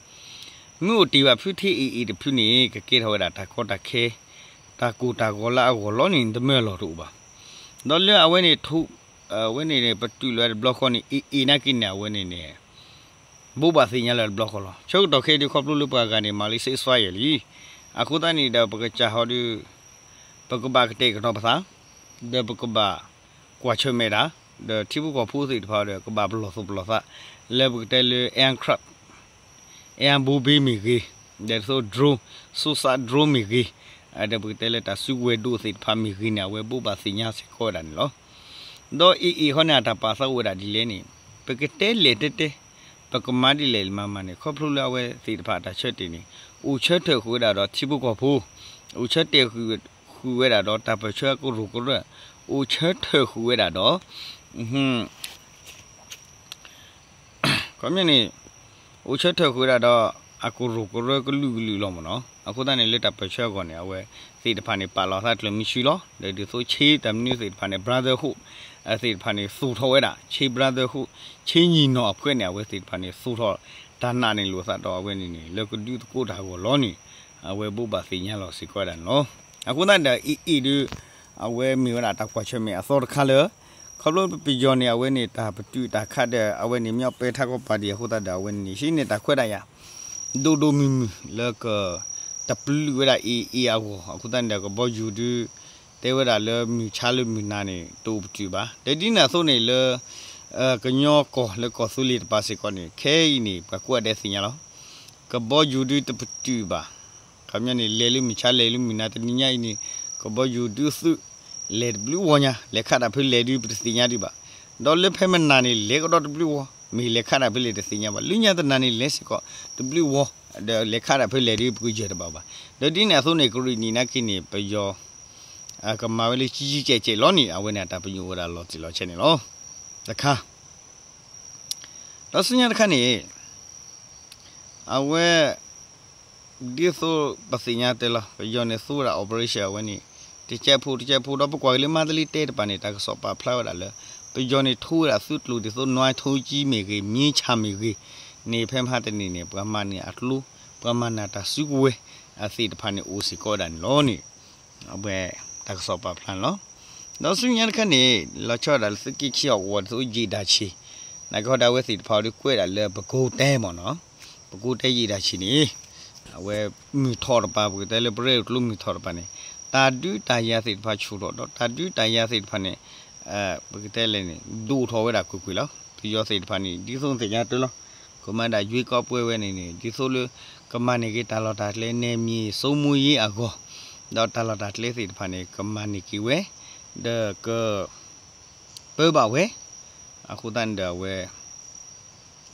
မ့ၢ်အိၣ်တ့ၢ်ဘၣ်ဖုထဲ A A တဖုန့ၣ် ကကဲထီၣ်ဝဲဒၣ်တၢ်ကီတၢ်ခဲ တၢ်ကိၢ်တၢ်ဂီၤလၢအဂီၢ်လီၤန့ၣ် တမၢလီၤတအိၣ်ဘၣ်. ဒီးလၢအဝဲန့ၣ် အဝဲန့ၣ်န့ၣ် ပတုာ်လီၤတဘျီဃီန့ၣ် A A နာ်က့န့ၣ် အဝဲန့ၣ်န့ၣ် ဘိးဘၣ်သ့ၣ်ညါလၢတဘျီဃီလီၤ. ဆၢကတီၢ်ခဲအံၤဒုးခီဖျိလၢပှၤဂၤန့ၣ် မၤလံ ceasefire လံ. အဃိသတးန့ၣ်ဒီး ပကစၢ်ဟီဒုး ပကဘၣ်ကတဲာ်ကတီၤပသး, ဒီးပကဘၣ်ကွၢ်ဆၢၣ်မဲာ်တၢ်, ဒီးထံဖိကီၢ်ဖိသ့ၣ်တဖၣ်ဒီး ကဘၣ်ပလီၢ်သူၣ်ပလီၢ်သး လၢပကတဲလၢ aircraft, air ဘိဘ့မ့ၢ်ဂ့ၤ, ဒီးဒ်သိး drone, ဆိစး drone မ့ၢ်ဂ့ၤ, ဒီးပကတဲလၢတၢ်စုကဝဲၤဒိၣ်သ့ၣ်တဖၣ်မ့ၢ်ဂ့ၤန့ၣ် အဝဲဘိးဘၣ်သ့ၣ်ညါစ့ၢ်ကီးဝဲဒၣ်န့ၣ်လီၤ. ဒီး A A ဃီန့ၣ် အတၢ်ပာ်သးအိၣ်ဝဲဒၣ်ဒ်လဲၣ်န့ၣ် ပကတဲလဲၣ်တဲတဲ, ပကမၤဒ်လဲၣ်မၤမၤန့ၣ် ခီဖျိလၢအဝဲသ့ၣ်တဖၣ်အတၢ်ဆၢတဲာ်န့ၣ် အိၣ်ဆၢထၢၣ်ဃုာ်ဝဲဒၣ်ဒီးထံဖိကီၢ်ဖိ, အိၣ်ဆၢတဲာ်ဃုာ်ဝဲဒၣ်ဒီးတၢ်ပၢၢ်ဆၢအကရူၢ်ကရၢ, အိၣ်ဆၢထၢၣ်ဃုာ်ဝဲဒၣ်ဒီး ခီပညီန့ၣ် အိၣ်ဆၢထၢၣ်ဃုာ်ဝဲဒၣ်ဒီး အကရူၢ်ကရၢကလုာ်ကလုာ်လီၤမ့ၢ်နီၤ. အဃိသတးန့ၣ် လၢတၢ်ပၢၢ်ဆၢအဂီၢ်န့ၣ် အဝဲသ့ၣ်တဖၣ်န့ၣ် ပာ်လီၤသးကျၢၢ်မံဆူလီၤ. ဒီးဒ်သိးဆ့တၢ်မနုၤသ့ၣ်တဖၣ်န့ၣ် brotherhood သ့ၣ်တဖၣ်န့ၣ် သူၣ်ထီၣ်ဝဲဒၣ် ဆ့ brotherhood, ဆ့ညီနီၢ်အဖှဲးန့ၣ် အဝဲသ့ၣ်တဖၣ်န့ၣ် သူၣ်ထီၣ်တၢ်နာ်န့ၣ်လိာ်သးဒီးအဝဲန့ၣ်န့ၣ် လၢကဒုးသကိးတၢ်အဂီၢ်လီၤန့ၣ် အဝဲဘိးဘၣ်သ့ၣ်ညါလီၤစ့ၢ်ကီးဝဲဒၣ်န့ၣ်လီၤ. အဃိသတးဒီး AA ဒုး အဝဲမ့ၢ်ဝဲဒၣ်တၢ်ကွၢ်ဆၢၣ်မဲာ်အသီတခါလၢ ခီဖျိပယီၤန့ၣ် အဝဲန့ၣ်တၢ်ပတုာ်တၢ်ခးဒီး အဝဲန့ၣ် မြောက်ပဲ ထးခီပၤဒံး အဃိသတးဒီး အဝဲန့ၣ်န့ၣ် ဟံးန့ၢ်တၢ်ခွဲးတၢ်ယာ် ဒိၣ်ဒိၣ်မုၢ်မုၢ်လၢက တပျုာ်ဝဲဒၣ် AA အဂီၢ် အဃိသတးန့ၣ်ဒီး ကဘီယူၤဒုး တဲဝဲဒၣ်လၢမုၢ်ဆါလၢမုၢ်နၤန့ၣ် တအိၣ်ပတုာ်ဘၣ်. ဒီးဒ်န့ၣ်အသိးန့ၣ်လၢ ကညီကီၢ်လၢကီၢ်သူလ့ၤတပၤစ့ၢ်ကီးန့ၣ် ခဲအံၤန့ၣ် ပှၤကိးဂၤဒဲးသ့ၣ်ညါလီၤ. ကဘီယူၤဒုးတပတုာ်ဘၣ်. ခီပညီန့ၣ် လဲၤလၢမုၢ်ဆါ လဲၤလၢမုၢ်နၤတနံၤညါအံၤန့ၣ် ကဘီယူၤဒုးသုး လဲၤတဘျုးဝီညါ လဲၤခးတၢ်ဖဲလဲၣ်ဒုး ပတသ့ၣ်ညါဒံးဘၣ်. ဒီးလၢဖဲမနၤန့ၣ် လဲၤကဒီးတဘျုးဝီ မ့ၢ်လဲၤခးတၢ်ဖဲလဲၣ်တသ့ၣ်ညါဘၣ်. လၢညါတနၤန့ၣ် လဲၤစ့ၢ်ကီး တဘျုးဝီ ဒီးလဲၤခးတၢ်ဖဲလဲၣ်ဒုး ပကယၢၢ်တဘၣ်ဘၣ်. ဒီးဒ်န့ၣ်အသိးန့ၣ် ကရံၣ်နံၣ်နာ်က့န့ၣ် ပယီၤ ကမၤဝဲလၢကံကံကဲးကဲးလီၤန့ၣ် အဝဲန့ၣ် အတၢ်ပညိၣ်ဝဲဒၣ်လီၤတံၢ်လီၤဆဲးန့ၣ်လီၤ. တခါ ဒီးဆူညါတခါန့ၣ် အဝဲ ဒ်သိးပသ့ၣ်ညါတဲလီၤ ပယီၤန့ၣ်သူဝဲဒၣ် operation အဝဲန့ၣ် တကဲးဖိတကဲးဖိ ဒီးပကွၢ်က့ၤလၢမါတလ့တဲတပၤန့ၣ် တၢ်ကစီၣ်ပာ်ဖျါဝဲဒၣ်လၢ ပယီၤန့ၣ်ထိဝဲဒၣ်သုးကျိၤဒ်သိး နွါထိကံမ့ၢ်ဂ့ၤ မြင်းခြံမ့ၢ်ဂ့ၤန့ၣ် ဖဲမဟါတနံၤန့ၣ် ပှၤမၤန့ၢ်အကျိ ပှၤမၤန့ၢ်တၢ်စုကဝဲၤ အသ့ၣ်တဖၣ်န့ၣ် အိၣ်စ့ၢ်ကီးဝဲဒၣ်န့ၣ်လီၤန့ၣ် အဝဲ တၢ်ကစီၣ်ပာ်ဖျါန့ၣ်လီၤ. ဒီးဆူညါတခါန့ၣ် လီၤဆီဒၣ်တၢ်လၢသုးက့ခံဟီၣ်ကဝီၤဒ်သိး ယံာ်ဒၣ်ဆံး နာ်က့ဟီဒီးအဝဲသ့ၣ်တဖၣ်အံၤဒုးကွဲးဒၣ်လၢပကိးတဲမ့ၢ်နီၤ, ပကိးတဲယံာ်ဒၣ်ဆံးန့ၣ် အဝဲမုၢ်ထီၣ်တပၤ ပကတဲလၢပရဲၣ်ကျိမုၢ်ထီၣ်တပၤန့ၣ် တၢ်ဒုးတၢ်ယၤသ့ၣ်တဖၣ်ဆူၣ်ထီၣ်ဒီး တၢ်ဒုးတၢ်ယၤသ့ၣ်တဖၣ်န့ၣ် ပကတဲလဲၣ်န့ၣ် ဒိၣ်ထီၣ်ဝဲဒၣ်ကွ့ၢ်ကွ့ၢ်လီၤ. ပယီၤသ့ၣ်တဖၣ်န့ၣ် ဒ်သိးသ့ၣ်ညါတၢ်လီၤ ကမၤဒၣ်ယွ့ကီးပှဲၤဝဲန့ၣ်န့ၣ် ဒ်သိးလၢ ကမၤန့ၢ်က့ၤတၢ်လီၢ်တၢ်ကျဲ နယ်မြေစိုးမိုးရေး အဂီၢ်, ဒီးတၢ်လီၢ်တၢ်ကျဲသ့ၣ်တဖၣ်န့ၣ် ကမၤန့ၢ်က့ၤဝဲ ဒီးက ပၢဘၣ်ဝဲ, အဃိသတးန့ၣ်ဒီးအဝဲ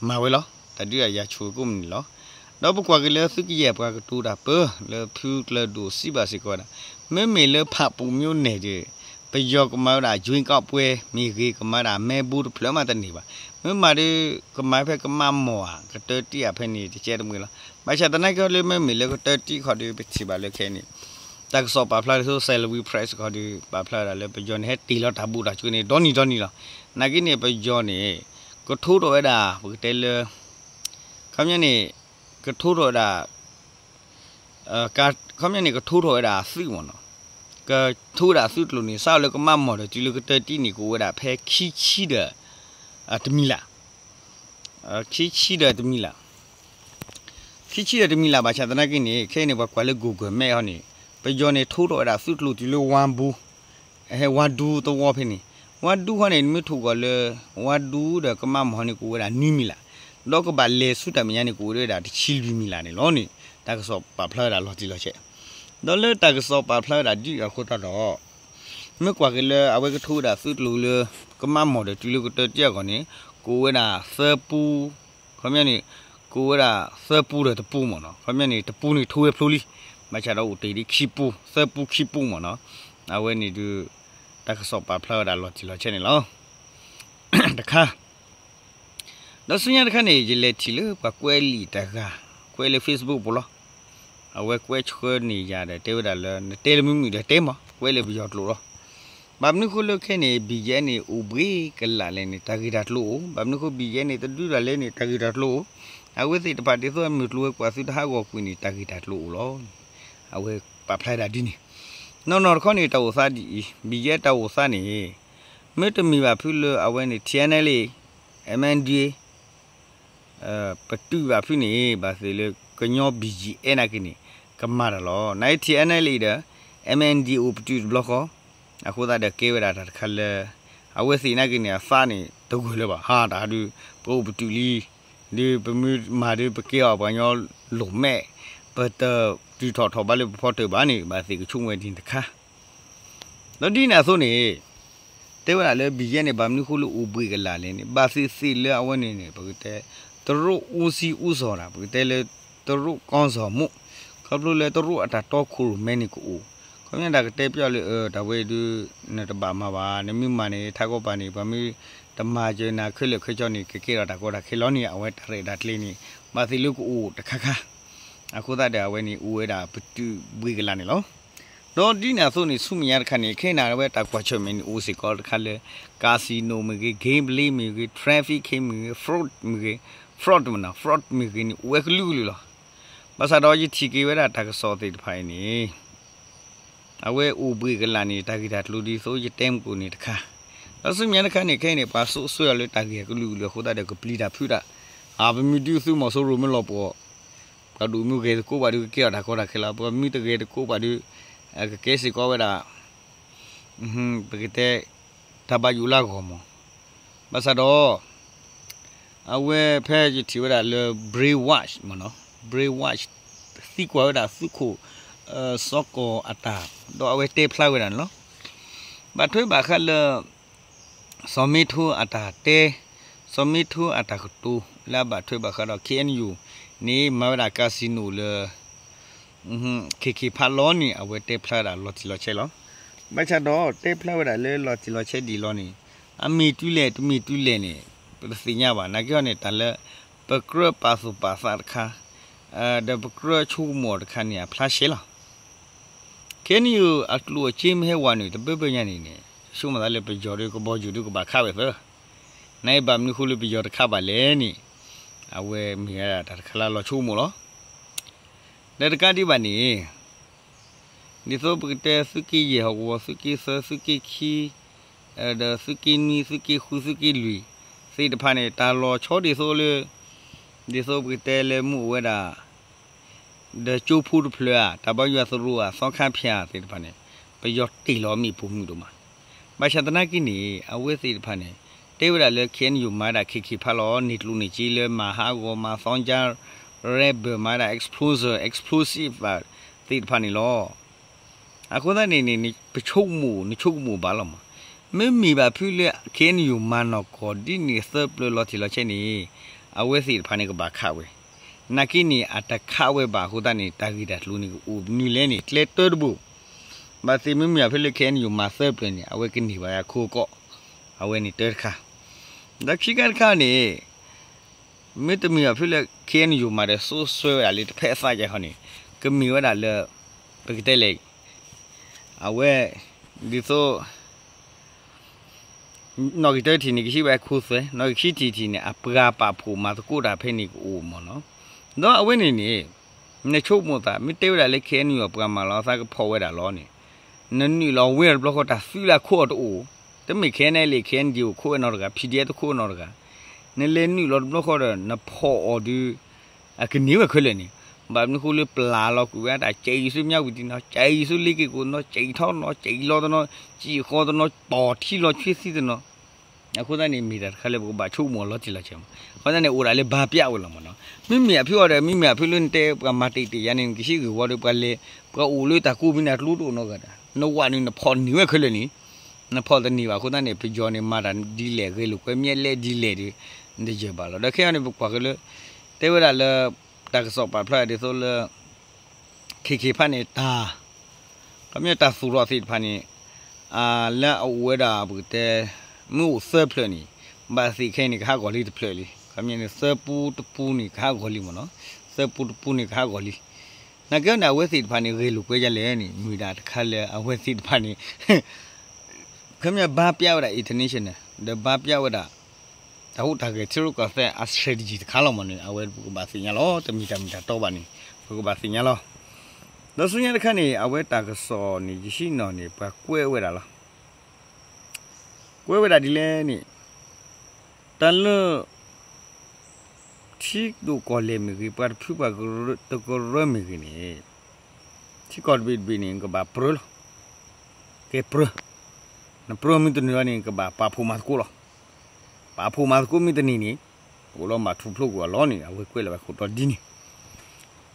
မၤဝဲလီၤ. တၢ်ဒုးတၢ်ယၤဆူၣ်ကိးမုၢ်နံၤလီၤ. ဒီးပကွၢ်က့ၤလၢသုးကယဲၢ်ပှၤကတိၤတၢ်ပၢ လၢဖုကျၢၤဒိၣ်စံးဘၣ်စ့ၢ်ကီးဝဲဒၣ်, မ့မ့ၢ်လၢဖၣ်ပူၣ်မိန့ၢ်ဒီး ပယီၤကမၤဝဲဒၣ် ယွ့ကီးပှဲၤမ့ၢ်ဂ့ၤ ကမၤဒၣ်မဲဘူးတဖျၢၣ်မးတန့ၢ်ဘၣ်. မ့ၢ်မးဒီး ကမၤဖဲကမၣ်မီၢ်ဧါ ကတၢၢ်တံၢ်ဧါဖဲန့ၣ် တကဲတမှဲၤလီၤ. ဘၣ်ဆၣ်သနာ်က့လၢမ့မ့ၢ်လၢကတၢၢ်တံၢ်ခီဒီး ပထံၣ်ဘၣ်လၢခဲအံၤန့ၣ် တၢ်ကစီၣ်ပာ်ဖျါဒ်သိး Salween Press ခီဒီး ပာ်ဖျါဝဲဒၣ်လၢပယီၤန့ၣ် ဟဲတ့ၢ်လီၤတၢ်ဘူးတၢ်စူၤန့ၣ် ဒီနံၤဒီနံၤလီၤ. နာ်က့န့ၣ် ပယီၤန့ၣ် ကထိထီၣ်ဝဲဒၣ် ပကတဲလၢ ခီပညီန့ၣ် ကထိထီၣ်ဝဲဒၣ် ခီပညီန့ၣ် ကထိထီၣ်ဝဲဒၣ်အသုးမ့ၢ်နီၤ, ကထိဝဲဒၣ်အသုးကျိၤန့ၣ် စးထီၣ်လၢကမၣ်မီၢ်ဒီးတုၤလၢကတၢၢ်တံၢ်န့ၣ် ကအိၣ်ဝဲဒၣ်ဖဲခံဆံဒီး တမံၤလၢ် ခံဆံဒီးတမံၤလၢ်, ခံဆံဒီးတမံၤလၢ် ဘၣ်ဆၣ်သနာ်က့န့ၣ် ခဲအံၤန့ၣ် ပှၤကွၢ်လၢ Google Map ဟီန့ၣ် ပယီၤန့ၣ် ထိထီၣ်ဝဲဒၣ်သုးကျိၤတုၤလၢဝါဘူး, ဟဲဝါဒူသဝီဖဲန့ၣ်, ဝါဒူခီန့ၣ် နမ့ၢ်ထိၣ်ကွၢ်လၢ ဝါဒူဒီးကမၣ်မီၢ်န့ၣ် ကအိၣ်ဝဲဒၣ်နွံမံၤလၢ်, ဒီးကဘၣ်လဲၤဆူတၢ်မဲာ်ညါန့ၣ် ကအိၣ်ဝဲဒၣ်တဆံလွံၢ်မံၤလၢ်န့ၣ်လီၤန့ၣ် တၢ်ကစီၣ်ပာ်ဖျါဝဲဒၣ်လီၤတံၢ်လီၤဆဲး ဒီးလၢတၢ်ကစီၣ်ပာ်ဖျါဝဲဒၣ်ဒ်အံၤအဃိသတးဒီး မ့ၢ်ကွၢ်က့ၤလၢအဝဲကထိဝဲဒၣ်သုးကျိၤလၢ ကမၣ်မီၢ်ဒီးတုၤလၢကတၢၢ်တံၢ်အဂီၢ်န့ၣ် ကအိၣ်ဝဲဒၣ်သၢပူ, ခီပညီန့ၣ် ကအိၣ်ဝဲဒၣ်သၢပူဒီးတပူမ့ၢ်နီၤ, ခီပညီန့ၣ် တပူန့ၣ်ထိဝဲဖျိလံ, ဘၣ်ဆၣ်ဒီးအိၣ်တ့ၢ်ဒ်ခံပူ, သၢပူခံပူမ့ၢ်နီၤ, အဝဲန့ၣ်ဒုး တၢ်ကစီၣ်ပာ်ဖျါဝဲဒၣ်လီၤတံၢ်လီၤဆဲးန့ၣ်လီၤ. တခါ ဒီးဆူညါတခါန့ၣ် ယလဲၤထံၣ်လၢပှၤကွဲးလံာ်တဂၤ, ကွဲးလၢ Facebook ပူၤလီၤ. အဝဲကွဲးဆှၢန့ၢ်ယၤဒီး တဲဝဲဒၣ်လၢ နတဲလၢမုာ်မုာ်ဒီးတဲမး, ကွဲးလၢပယီၤကျိာ်လီၤ. ဘၣ်မနုၤဃိလၢခဲအံၤန့ၣ် BGF န့ၣ် အိၣ်ဘှံးကလာ်လဲၣ်န့ၣ် တၢ်ဂ့ၢ်တၢ်ကျိၤအိၣ်, ဘၣ်မနုၤဃိ BGF န့ၣ် တဒုးတၢ်လဲၣ်န့ၣ် တၢ်ဂ့ၢ်တၢ်ကျိၤအိၣ်, အဝဲသ့ၣ်တဖၣ်ဒ်သိးအမုၢ်ကျိၤဝဲၤကွာ်သုတဟးဂီၤကွံာ်န့ၣ် တၢ်ဂ့ၢ်တၢ်ကျိၤအိၣ်လီၤ. အဝဲပာ်ဖျါဒၣ်ဒ်န့ၣ်, နီၢ်နီၢ်တခီန့ၣ် တၢ်အိၣ်သးဒ်အံၤ, BGF တၢ်အိၣ်သးန့ၣ် မ့တမ့ၢ်ဘၣ်ဖုလၢအဝဲန့ၣ် TNLA, MNDAA ပတုာ်ဘၣ်ဖုန့ၣ် ဘၣ်သ့ၣ်လၢကညီ BGF နာ်က့န့ၣ် ကမၤတၢ်လီၤ. နာ်က့ TNLA ဒီး MNDAA အိၣ်ပတုာ်တဘျီဃီ, အဃိသတးဒီးကဲဝဲဒၣ်တၢ်တခါလၢ အဝဲသ့ၣ်နာ်က့န့ၣ် အသးန့ၣ်တဂၢၢ်လၢၤဘၣ်, ဟးတၢ်ဒုး ပအိၣ်ပတုာ်လံ, ဒုးပမ့ၢ်မၤဒုးပကဲအီၤပှၤကညီလိာ်မဲာ်, ပတတုၤထီၣ်ထီၣ်ဘးလၢပဖီတၢၣ်ဘၣ်န့ၣ် ဘၣ်သ့ၣ်ကဆိကမိၣ်ဝဲဒ်န့ၣ်တခါ ဒီးဒ်န့ၣ်အသိးန့ၣ် တဲဝဲဒၣ်လၢ BGF န့ၣ် ဘၣ်မနုၤဃိလၢအိၣ်ဘှံးကလာ်လဲၣ်န့ၣ် ဘၣ်သ့ၣ်သ့ၣ်လၢအဝဲန့ၣ်န့ၣ် ပကတဲ တရူးအူစံအူစီၤတၢ် ပကတဲလၢ တရူးကီၢ်စီၤမူး, ခီဖျိလၢတရူးအတၢ်တီခိၣ်ရိၣ်မဲန့ၣ်ကအိၣ်, ခီပညီတၢ်ကတဲပျီလၢ အၢ တၢ်ဝဲအံၤဒုး နတဘၣ်မၤဘၣ်, နမ့ၢ်မၤန့ၣ် ထးကီပၤန့ၣ် ပှၤမ့ၢ်တမၤစၢၤနၤခဲလၢာ်ခဲဆ့န့ၣ် ကကဲထီၣ်တၢ်ကီတၢ်ခဲလီၤန့ၣ် အဝဲတၢ်ရဲၣ်တၢ်ကျဲၤန့ၣ် ဘၣ်သ့ၣ်လၢကအိၣ်တခါခါ, အဃိသတးဒီးအဝဲန့ၣ် အိၣ်ဝဲဒၣ်ပတုာ်ဘှံးကလာ်န့ၣ်လီၤ. ဒီးဒ်န့ၣ်အသိးန့ၣ် ဆူမဲာ်ညါတခါန့ၣ် ခဲအံၤန့ၣ် အဝဲတၢ်ကွၢ်ဆၢၣ်မဲာ်န့ၣ် အိၣ်စ့ၢ်ကီးတခါလၢ casino မ့ၢ်ဂ့ၤ, gambling မ့ၢ်ဂ့ၤ, trafficking မ့ၢ်ဂ့ၤ, fraud မ့ၢ်ဂ့ၤ, fraud မ့ၢ်နီၤ, fraud မ့ၢ်ဂ့ၤန့ၣ် အိၣ်ဝဲကလုာ်ကလုာ်လီၤ. ဘၣ်ဆၣ်ဒီးယထံၣ်က့ၤဝဲဒၣ်တၢ်ကစီၣ်သ့ၣ်တဖၣ်အံၤန့ၣ် အဝဲအိၣ်ဘှံးကလာ်န့ၣ် တၢ်ဂ့ၢ်တၢ်ကျိၤဒ်သိးယတဲမုၢ်ကိၣ်န့ၣ်တခါ, ဒီးဆူမဲာ်ညါတခါန့ၣ် ခဲအံၤန့ၣ် ပှၤစိးဆှၢအီၤလၢတၢ်ဂ့ၢ်ကလုာ်ကလုာ်အဃိသတးဒီး ကပျံၤတၢ်ဖုးတၢ်, အပမ့ၢ်ဒုးသုးမီၤစိရိၤမ့ၢ်လီၤပှီၢ် ပှၤဒိၣ်မ့ၢ်ဂဲၤသကိးဘၣ်ဒုး ကကဲအီၤတၢ်ကီတၢ်ခဲလီၤ, ပှၤမ့ၢ်တဂဲၤသကိးဘၣ်ဒုး ကကဲစ့ၢ်ကီးဝဲဒၣ် ပကတဲ တၢ်ဘၣ်ယိၣ်လၢအဂီၢ်မး, ဘၣ်ဆၣ်ဒီး အဝဲဖဲယထံၣ်ဝဲဒၣ်လၢ Brainwash မ့ၢ်နီၤ, Brainwash သံကွၢ်ဝဲဒၣ်သုးခိၣ် စီၤကီၢ်အတၢ်, ဒီးအဝဲတဲဖျါဝဲဒၣ်န့ၣ်လီၤ. ဘၣ်ထွဲဘၣ်ဃးလၢ စီၤမ့ထိအတၢ်တဲ, စီၤမ့ထိအတၢ်ကတိၤ လၢအဘၣ်ထွဲဘၣ်ဃးဒီး KNU န့ၣ် မၤဝဲဒၣ် casino လၢ ခ့ခ့ဖးလီၤန့ၣ် အဝဲတဲဖျါဝဲဒၣ်လီၤတံၢ်လီၤဆဲးလီၤ. ဘၣ်ဆၣ်ဒီးတဲဖျါဝဲဒၣ်လၢလီၤတံၢ်လီၤဆဲးဒ်လီၤန့ၣ် အမ့ၢ်တုၤလဲၣ်တမ့ၢ်တုၤလဲၣ်န့ၣ် ပတသ့ၣ်ညါဘၣ်. နာ်က့ဟီန့ၣ် တၢ်လၢ ပကြၢးပာ်သူၣ်ပာ်သးတခါ ဒီးပကြၢးဆိကမိၣ်အီၤတခါန့ၣ် အဖျါရှဲလီၤ. ခဲအံၤန့ၣ် အကျိၣ်အစ့မ့ၢ်ဟဲဝဲန့ၣ် တဘၢဘၢညါန့ၣ်န့ၣ် ဆိကမိၣ်သးလၢပယီၤဒီးကဘီယူၤဒုးကဘၣ်ခးဝဲသၢ, နာ်က့ဘၣ်မနုၤဃိလၢပယီၤတခးဘၣ်လဲၣ်န့ၣ် အဝဲမ့ၢ်ဝဲဒၣ်တၢ်တခါလၢအလီၤဆိကမိၣ်လီၤ. ဒီးတကးဒံးဘၣ်န့ၣ် ဒ်သိးပကတဲသုးက့ယဲၢ်ဟီၣ်ကဝီၤ သုးက့သၢ သုးက့ခံ ဒီးသုးက့နွံ သုးက့ဃု သုးက့လွံၢ် သ့ၣ်တဖၣ်န့ၣ် တၢ်လီၤဆီဒ်သိးလၢ ဒ်သိးပကတဲလၢမုၢ်အိၣ်ဝဲဒၣ် ဒီးကၠိဖိတဖျၢၣ်ဧါ တၢ်ဘၣ်ယွၤသရိာ်ဧါ သီခါဖၠၣ်သ့ၣ်တဖၣ်န့ၣ် ပယီၤတ့ၢ်လီၤမ့ၣ်ပိာ်မုၣ်ဒိၣ်မး. ဘၣ်ဆၣ်သနာ်က့န့ၣ် အဝဲသ့ၣ်တဖၣ်န့ၣ် တဲဝဲဒၣ်လၢ KNU မၤဒၣ်ခ့ခ့ဖးလီၤ န့ၢ်ကျိၣ်န့ၢ်စ့လၢမၤဟးဂီၤမၤသီကါ ရဲၣ်ဘၢၣ် မၤဒၣ် explosive explosive သ့ၣ်တဖၣ်န့ၣ်လီၤ. အဃိသတးန့ၣ်န့ၣ် ပဆိကမိၣ် နဆိကမိၣ်ဘၣ်လီၤမး. မ့မ့ၢ်ဘၣ်ဖုလၢ KNU မၤနီၢ်ကီၢ်ဒ်န့ၣ်သၢပျၢၤလီၤတံၢ်လီၤဆဲးန့ၣ် အဝဲသ့ၣ်တဖၣ်န့ၣ်ကဘၣ်ခးဝဲ. နာ်က့န့ၣ် အတခးဝဲဘၣ်အဃိသတးန့ၣ် တၢ်ဂ့ၢ်တၢ်ကျိၤန့ၣ်ကအိၣ်မနုၤလဲၣ်န့ၣ် ကျဲတၢတဘိ ဘၣ်သ့ၣ်မ့မ့ၢ်ဘၣ်ဖုလၢ KNU မၤသၢပျၢၤန့ၣ် အဝဲကန့ၢ်ဘၣ်အခိၣ်ကီၢ်, အဝဲန့ၣ်တၢတခါ. ဒီးခံခါတခါန့ၣ် မ့တမ့ၢ်ဘၣ်ဖုလၢ KNU မၤဒီးစိးဆှၢဝဲဒၣ်လၢတဖဲအသးကဲဟီန့ၣ် ကမ့ၢ်ဝဲဒၣ်လၢ ပကတဲလဲၣ် အဝဲ ဒ်သိး နီၣ်ဂံၢ်တၢထံၣ်န့ၣ် ကဟံးဝဲခိသွဲ, နီၣ်ဂံၢ်ခံထံၣ်ထံၣ်န့ၣ် အပှၤပာ်ဖှိၣ်မၤသကိးတၢ်ဖဲန့ၣ်ကအိၣ်မးနီၤ. ဒီးအဝဲန့ၣ်န့ၣ် နဆိကမိၣ်သး မ့ၢ်တဲဝဲဒၣ်လၢ KNU အပှၤမၤလီၤအသးကဖီၣ်ဝဲဒၣ်လီၤန့ၣ် နနုာ်လီၤဝဲတဘျီဃီ တၢ်သုးလၢအခိၣ်အီၤတအိၣ်, တမ့ၢ် KNLA KNDO ခိၣ်ဝဲနီတဂၤ PDF တခိၣ်ဝဲနီတဂၤ, နလဲၤနုာ်လီၤတဘျီဃီဒီး နဖီၣ်အီၤဒုး အကန့ၢ်ဝဲခဲလၢာ်န့ၣ်, ဘၣ်မနုၤဃိလၢပျၢ်လီၤကွံာ်ဝဲတၢ် ကဲအံၤဆူမၠါဝံၤတနီၤ, ကဲအံၤဆူလ့က့ၤကိးတနီၤ, ကဲအံၤထီၣ်တနီၤ, ကဲအံၤလီၤတနီၤ, ကဲအံၤဃီတနီၤ, တီၤထံလီၤဆွ့သံတနီၤ, အဃိသတးန့ၣ် မ့ၢ်တၢ်တခါလၢပကဘၣ်ဆိကမိၣ်အီၤလီၤတံၢ်လီၤဆဲးမး. အဃိသတးန့ၣ် အိၣ်ဒၣ်လၢဘါပျၢ်ဝဲလီၤမးနီၤ. မ့မ့ၢ်အဖုအီၤဒီး မ့မ့ၢ်အဖုလၢနတဲပှၤမၤတ့ၢ်တ့ၢ်ယါန့ၣ် နကဟံးဂ့ၢ်ဝီဒီး ပှၤလဲၤ ပှၤအိၣ်လၢတၢ်ကိးမံၤနၤကျိတအိၣ်နီတဂၤဒီး နဝၤန့ၣ် နဖီၣ်န့ၢ်ဝဲခဲလၢာ်န့ၣ်, နဖီၣ်တန့ၢ်ဘၣ်အဃိသတးန့ၣ် ပယီၤန့ၣ် မၤတၢ်ဒ်လဲၣ် ဂဲၤလိာ်ကွဲမ့ၢ်လဲၣ်ဒ်လဲၣ်ဒီး နတယၢၤဘၣ်လီၤ. ဒီးခဲအံၤန့ၣ် ပကွၢ်က့ၤလၢ တဲဝဲဒၣ်လၢ တၢ်ကစီၣ်ပာ်ဖျါဒ်သိးလၢ ခ့ခ့ဖးန့ၣ်တၢ် ခီပညီတၢ်သူၣ်ထီၣ်သ့ၣ်တဖၣ်န့ၣ် လၢအအိၣ်ဝဲဒၣ်ပကတဲ မ့ၢ်အိၣ်သၢဖျၢၣ်န့ၣ် ဘၣ်သ့ၣ်ခဲအံၤန့ၣ် ကဟးဂီၤလံတဖျၢၣ်လံ, ခီပညီန့ၣ် သၢပူတပူန့ၣ် ကဟးဂီၤလံမ့ၢ်နီၤ, သၢပူတပူန့ၣ် ကဟးဂီၤလံ. နာ်က့န့ၣ် အဝဲသ့ၣ်တဖၣ်န့ၣ် ဂဲၤလိာ်ကွဲဒ်လဲၣ်န့ၣ် မ့ၢ်ဒၣ်တခါလၢအဝဲသ့ၣ်တဖၣ်န့ၣ် ခီပညီဘါပျးဝဲဒၣ် international ဒီးဘါပျးဝဲဒၣ် တၢ်ဟူးတၢ်ဂဲၤထံရူၢ်ကီၢ်သဲးအ strategy တခါလီၤမ့ၢ်န့ၣ် အဝဲပကဘၣ်သ့ၣ်ညါလီၤ, တမ့ၢ်တၢ်မ့ၢ်တၢ်တီဘၣ်န့ၣ် ပကဘၣ်သ့ၣ်ညါလီၤ. ဒီးဆူညါတခါန့ၣ် အဝဲတၢ်ကစီၣ်န့ၣ် ယဟံးနီၤန့ၣ် ပှၤကွဲးဝဲဒၣ်လီၤ. ကွဲးဝဲဒၣ်ဒ်လဲၣ်န့ၣ် တၢ်လၢ ထံဒိၣ်ကီၢ်လဲၢ်မ့ၢ်ဂ့ၤ, ပှၤတဖုပှၤတကရၢမ့ၢ်ဂ့ၤန့ၣ်, ထံကီၢ်တဘ့ၣ်တဘ့ၣ်န့ၣ် နကဘၣ်ပြၢလီၤ. ကဲပြၢ, နပြၢမ့ၢ်တန့ၢ်ဘၣ်န့ၣ် နကဘၣ်ပာ်ဖှိၣ်မၤသကိးလီၤ. ပာ်ဖှိၣ်မၤသကိးမ့ၢ်တန့ၢ်န့ၣ် အိၣ်လီၤမၤထူၣ်ဖျိးကွံာ်အီၤလီၤန့ၣ် အဝဲကွဲးလီၤဝဲခိၣ်တီဒ်န့ၣ်.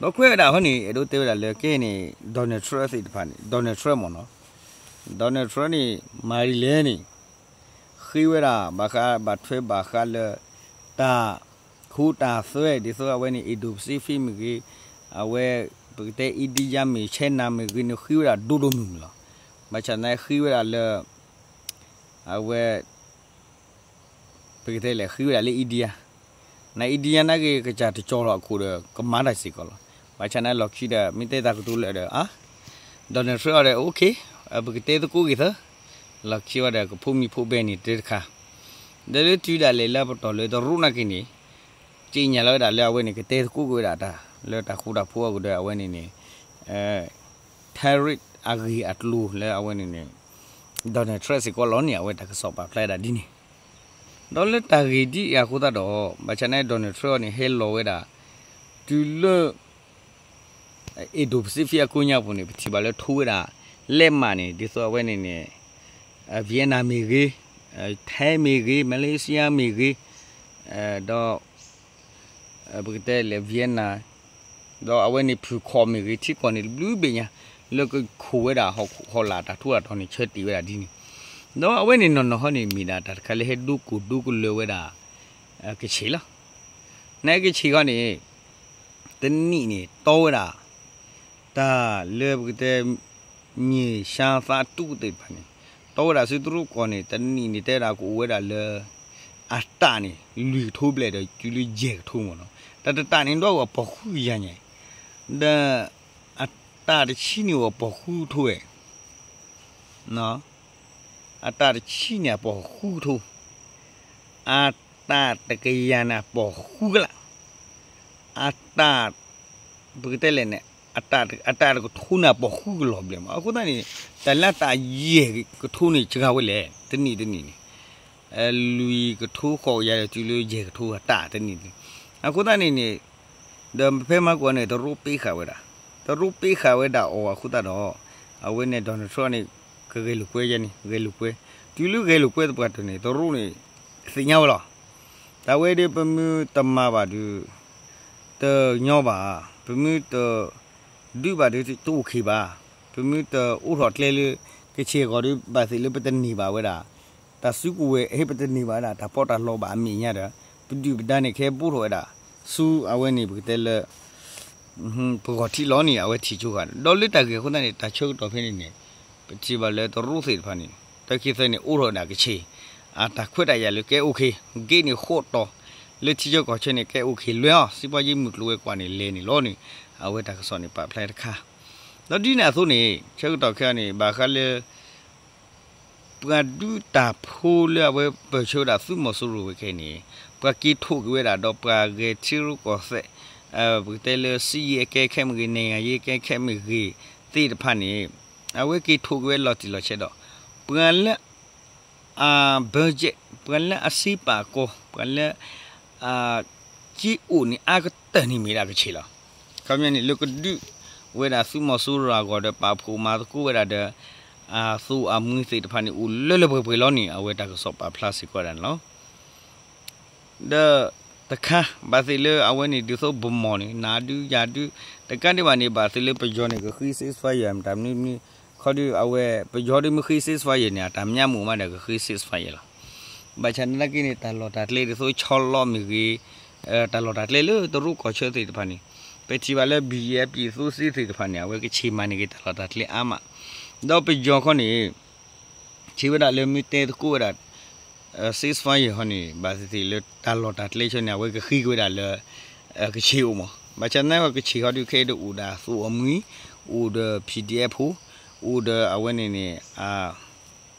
ဒီးကွဲးဝဲဒၣ်ဟီန့ၣ် အဲၣ်ဒိးတဲဝဲဒၣ်လၢကဲန့ၣ် Donald Trump သ့ၣ်တဖၣ်န့ၣ် Donald Trump မ့ၢ်နီၤ, Donald Trump န့ၣ် မၤဒ်လဲၣ်န့ၣ် ဃ့ဝဲဒၣ် ဘၣ်ဃး ဘၣ်ထွဲဘၣ်ဃးလၢ တၢ်ခိတၢ်သွဲ ဒ်သိးအဝဲန့ၣ် Indo-Pacific မ့ၢ်ဂ့ၤ, အဝဲ ပကတဲ India မ့ၢ် China မ့ၢ်ဂ့ၤန့ၣ် ဃ့ဝဲဒၣ်ဒိၣ်ဒိၣ်မုၢ်မုၢ်လီၤ. ဘၣ်ဆၣ်သနာ်က့ဃ့ဝဲဒၣ်လၢ အဝဲ ပကတဲလဲၣ် ဃ့ဝဲဒၣ်လၢ India, န India နာ်က့ ကစၢ်တကၠီၤလီၤအခိၣ်ဒီး ကမၤတၢ်စ့ၢ်ကီးလီၤ. ဘၣ်ဆၣ်သနာ်က့လီၢ်ခံဒီး မ့ၢ်တဲတၢ်ကတိၤလၢာ်ဒီး Donald Trump အီၤဒီး OK, ပကတဲသကိးက့ၤသၢ, လီၢ်ခံအီၤဒီး ကဖိမံၤဖိဘဲန့ၣ်တဲတခါ, ဒီးလၢတုၤဒၣ်လဲာ်လၢပတီၢ်လၢတရူးနာ်က့န့ၣ် က့ညါလီၤဝဲဒၣ်လၢအဝဲန့ၣ် ကတဲသကိးက့ၤဝဲဒၣ်တၢ် လၢတၢ်ဃူတၢ်ဖိးအကဒီး အဝဲန့ၣ်န့ၣ် tariff အဂ့ၢ်အကျိၤလၢအဝဲန့ၣ်န့ၣ် Donald Trump စ့ၢ်ကီးလီၤန့ၣ် အဝဲတၢ်ကစီၣ်ပာ်ဖျါဒၣ်ဒ်န့ၣ်, ဒီးလၢတၢ်ဂ့ၢ်ဒ်အံၤအဃိသတးဒီး ဘၣ်ဆၣ်သနာ်က့ Donald Trump န့ၣ် ဟဲလီၤဝဲဒၣ် တုၤလၢ Indo-Pacific အကိးညါပူၤန့ၣ် ပထံၣ်ဘၣ်လၢထိဝဲဒၣ် လဲးမးန့ၣ် ဒ်သိးအဝဲန့ၣ်န့ၣ် Vietnam မ့ၢ်ဂ့ၤ, Thai မ့ၢ်ဂ့ၤ, Malaysia မ့ၢ်ဂ့ၤ, ဒီး ပကတဲလဲၣ် Vietnam, ဒီးအဝဲန့ၣ်ဖုၣ်ခီၣ်မ့ၢ်ဂ့ၤ ထံကီၢ်န့ၣ်တဘျုးဘ့ၣ်ညါ လၢကခိၣ်ဝဲဒၣ်ဟီၣ်ခိၣ်ဟီၣ်လာ်တၢ်ထူးတၢ်တီၤန့ၣ် ဆၢတ့ၢ်ဝဲဒၣ်ဒ်န့ၣ်, ဒီးအဝဲန့ၣ်နီၢ်နီၢ်ဟီန့ၣ် မ့ၢ်ဒၣ်တၢ်တခါလၢဟဲဒိကိၢ်ဒိကလၢၤဝဲဒၣ် ကချ့ၣ်လီၤ. နကချ့ၣ်ဃီန့ၣ် တနံၣ်န့ၣ် တီဝဲဒၣ် တၢ်လၢပကတဲ မြေရှားသတ္တု သ့ၣ်တဖၣ်န့ၣ် တီဝဲဒၣ်ဆူတရူးကီၢ်န့ၣ် တနံၣ်န့ၣ် တဲဒၣ်ကအိၣ်ဝဲဒၣ်လၢ အတၢ်န့ၣ် လွံၢ်ကထိဘျဲၣ်ဒီး တုၤလၢယဲၢ်ကထိမ့ၢ်နီၤ, တၢ်တတၢ်န့ၣ် ဒွးအိၣ်အပီၢ်ဃုကယၤညါ, ဒီး အတၢ်တဆံန့ၣ်အိၣ်အပီၢ်ဃုကထိဝဲ အတၢ်တဆံန့ၣ်အပီၢ်ဃုကထိ, အတၢ်တကယၤန့ၣ်အပီၢ်ဃုကလး, အတၢ် ပကတဲလဲၣ်န့ၣ် အတၢ်တကထိန့ၣ်အပီၢ်ဃုကလီၤဘျဲၣ်မး, အဃိသတးန့ၣ် တၢ်လၢအတၢ်ယဲၢ်ကထိန့ၣ် စှၤဝဲလဲၣ် တနံၣ်တနံၣ်န့ၣ် လွံၢ်ကထိဃိးကယၤဒီး တုၤလၢယဲၢ်ကထိအတၢ်တနံၣ်န့ၣ်, အဃိသတးန့ၣ်န့ၣ် ဒီးဖဲမၤကွၢ်န့ၣ် တရူးပ့ဃာ်ဝဲဒၣ်, တရူးပ့ဃာ်ဝဲဒၣ်အီၤအဃိသတးဒီး အဝဲန့ၣ် Donald Trump န့ၣ် ကဂဲၤလိာ်ကွဲယဲန့ၣ် ဂဲၤလိာ်ကွဲ, တုၤလၢဂဲၤလိာ်ကွဲသပှၢ်တၢၢ်န့ၣ် တရူးန့ၣ် သ့ၣ်ညါဝဲလီၤ. တၢ်ဝဲဒီးပမ့ၢ်တမၤဘၣ်ဒီး တညီဘၣ်, ပမ့ၢ်တ ဒုးဘၣ်ဒီးတအိၣ်ခ့ဘၣ်, ပမ့ၢ်တအိးထီၣ်ကျဲလၢ ကချ့ၣ်အဂီၢ်ဒီး ဘၣ်သ့ၣ်လၢပတန့ၢ်ဘၣ်ဝဲဒၣ် တၢ်စုကဝဲၤ ဟ့ၣ်ပတန့ၢ်ဘၣ်ဝဲဒၣ် တၢ်ပီးတၢ်လီဘၣ်အမဲာ်ညါဒီး ပဒုၣ်ပဒါန့ၣ် ကဟဲဘိးထီၣ်ဝဲဒၣ် ဆူအဝဲန့ၣ် ပကတဲလၢ ပဂီၢ်ထံးလီၤန့ၣ် အဝဲထံၣ်ကၠိဂၤဒီး လၢတၢ်ဂ့ၢ်အဃိသတးန့ၣ် တၢ်ဆၢကတီၢ်ဖဲန့ၣ်န့ၣ် ပထံၣ်ဘၣ်လၢတရူးသ့ၣ်တဖၣ်န့ၣ် တၢ်ခံသၢန့ၣ် အိးထီၣ်ဝဲဒၣ်ကချ့ၣ် အတၢ်ခွဲးတၢ်ယာ်လၢကဲအိၣ်ခ့, ဂ့ၢ်န့ၣ်ဃိးတီၤ လၢထံဆၢကီၢ်ဆၢန့ၣ် ကဲအိၣ်ခ့လွဲၢ်အီၤ စံးပှၤယ့ၢ်မုၢ်ကျိၤဝဲၤကွာ်န့ၣ် လဲၤန့ၣ်လီၤန့ၣ် အဝဲတၢ်ကစီၣ်န့ၣ် ပာ်ဖျါတခါ ဒီးဒ်န့ၣ်အသိးန့ၣ် ဆၢကတီၢ်ခဲအံၤန့ၣ် ဘၣ်ဃးလၢ ပှၤဒုးတၢ်ဖိလၢအဝဲပၢၢ်ဆၢဝဲဒၣ်သုးမီၤစိရိၤဝဲခဲအံၤန့ၣ် ပှၤက့ၤထိၣ်က့ၤဝဲဒၣ်ဒီးပှၤဂဲၤထံရူၢ်ကီၢ်သဲး ပကတဲလၢ စစ်ရေး အကဲခဲမ့ၢ်ဂ့ၤ နိုင်ငံရေး အကဲခဲမ့ၢ်ဂ့ၤသ့ၣ်တဖၣ်န့ၣ် အဝဲက့ၤထိၣ်က့ၤဝဲလီၤတံၢ်လီၤဆဲးဒီး ပှၤလၢ အ budget ပှၤလၢအစံးပာ်ကီၢ် ပှၤလၢ အ က့အိၣ်န့ၣ်အါကတၢၢ်န့ၣ်မ့ၢ်ဒၣ်ကချ့ၣ်လီၤ. ခီပညီန့ၣ် လၢကဒုးဝဲဒၣ်သုးမီၤစိရိၤအဂီၢ်ဒီး ပာ်ဖှိၣ်မၤသကိးဝဲဒၣ်ဒီး အသူးအမွှေးသ့ၣ်တဖၣ်န့ၣ် အိၣ်လၢလၢပှဲၤပှဲၤလီၤန့ၣ် အဝဲတၢ်ကစီၣ်ပာ်ဖျါစ့ၢ်ကီးဒၣ်န့ၣ်လီၤ. ဒီးတခါ ဘၣ်သ့ၣ်လၢအဝဲန့ၣ် ဒ်သိးဗမာန့ၣ် နၤဒုးယၤဒုး တကးဒံးဘၣ်န့ၣ် ဘၣ်သ့ၣ်လၢပယီၤန့ၣ် ကဃ့ ceasefire မတၤမနုၤမနုၤ ခီဒုးအဝဲ ပယီၤဒုးမ့ၢ်ဃ့ ceasefire န့ၣ် အတၢ်မၠါမုာ်မးဒီးကဃ့ ceasefire လီၤ. ဘၣ်ဆၣ်သနာ်က့န့ၣ် တၢ်လီၢ်တၢ်ကျဲဒ်သိးဆီလီမ့ၢ်ဂ့ၤ တၢ်လီၢ်တၢ်ကျဲလၢတရူးကီၢ်ဆၢသ့ၣ်တဖၣ်န့ၣ် ပထံၣ်ဘၣ်လၢ ဘံၣ်ယဲၢ် ပံၣ်သူစ့သ့ၣ်တဖၣ်န့ၣ် အဝဲကဆ့ၣ်မၤန့ၢ်က့ၤတၢ်လီၢ်တၢ်ကျဲအါမး ဒီးပယီၤခီန့ၣ် ထံၣ်ဝဲဒၣ်လၢမ့ၢ်တဲသကိးဝဲဒၣ် ceasefire ဟီန့ၣ် ဘၣ်သ့ၣ်သ့ၣ်လၢတၢ်လီၢ်တၢ်ကျဲဆၢန့ၣ် အဝဲကဃ့က့ၤဝဲဒၣ်လၢ ကဆ့ၣ်အိၣ်မး. ဘၣ်ဆၣ်သနာ်က့ ကဆ့ၣ်ဟီဒုး ခဲအံၤဒုးအိၣ်ဒီးသိၣ်အီၣ်မှံ, အိၣ်ဒီး ဖံၣ်ဒံၣ်အဲၣ်ဖိ, အိၣ်ဒီးအဝဲန့ၣ်န့ၣ်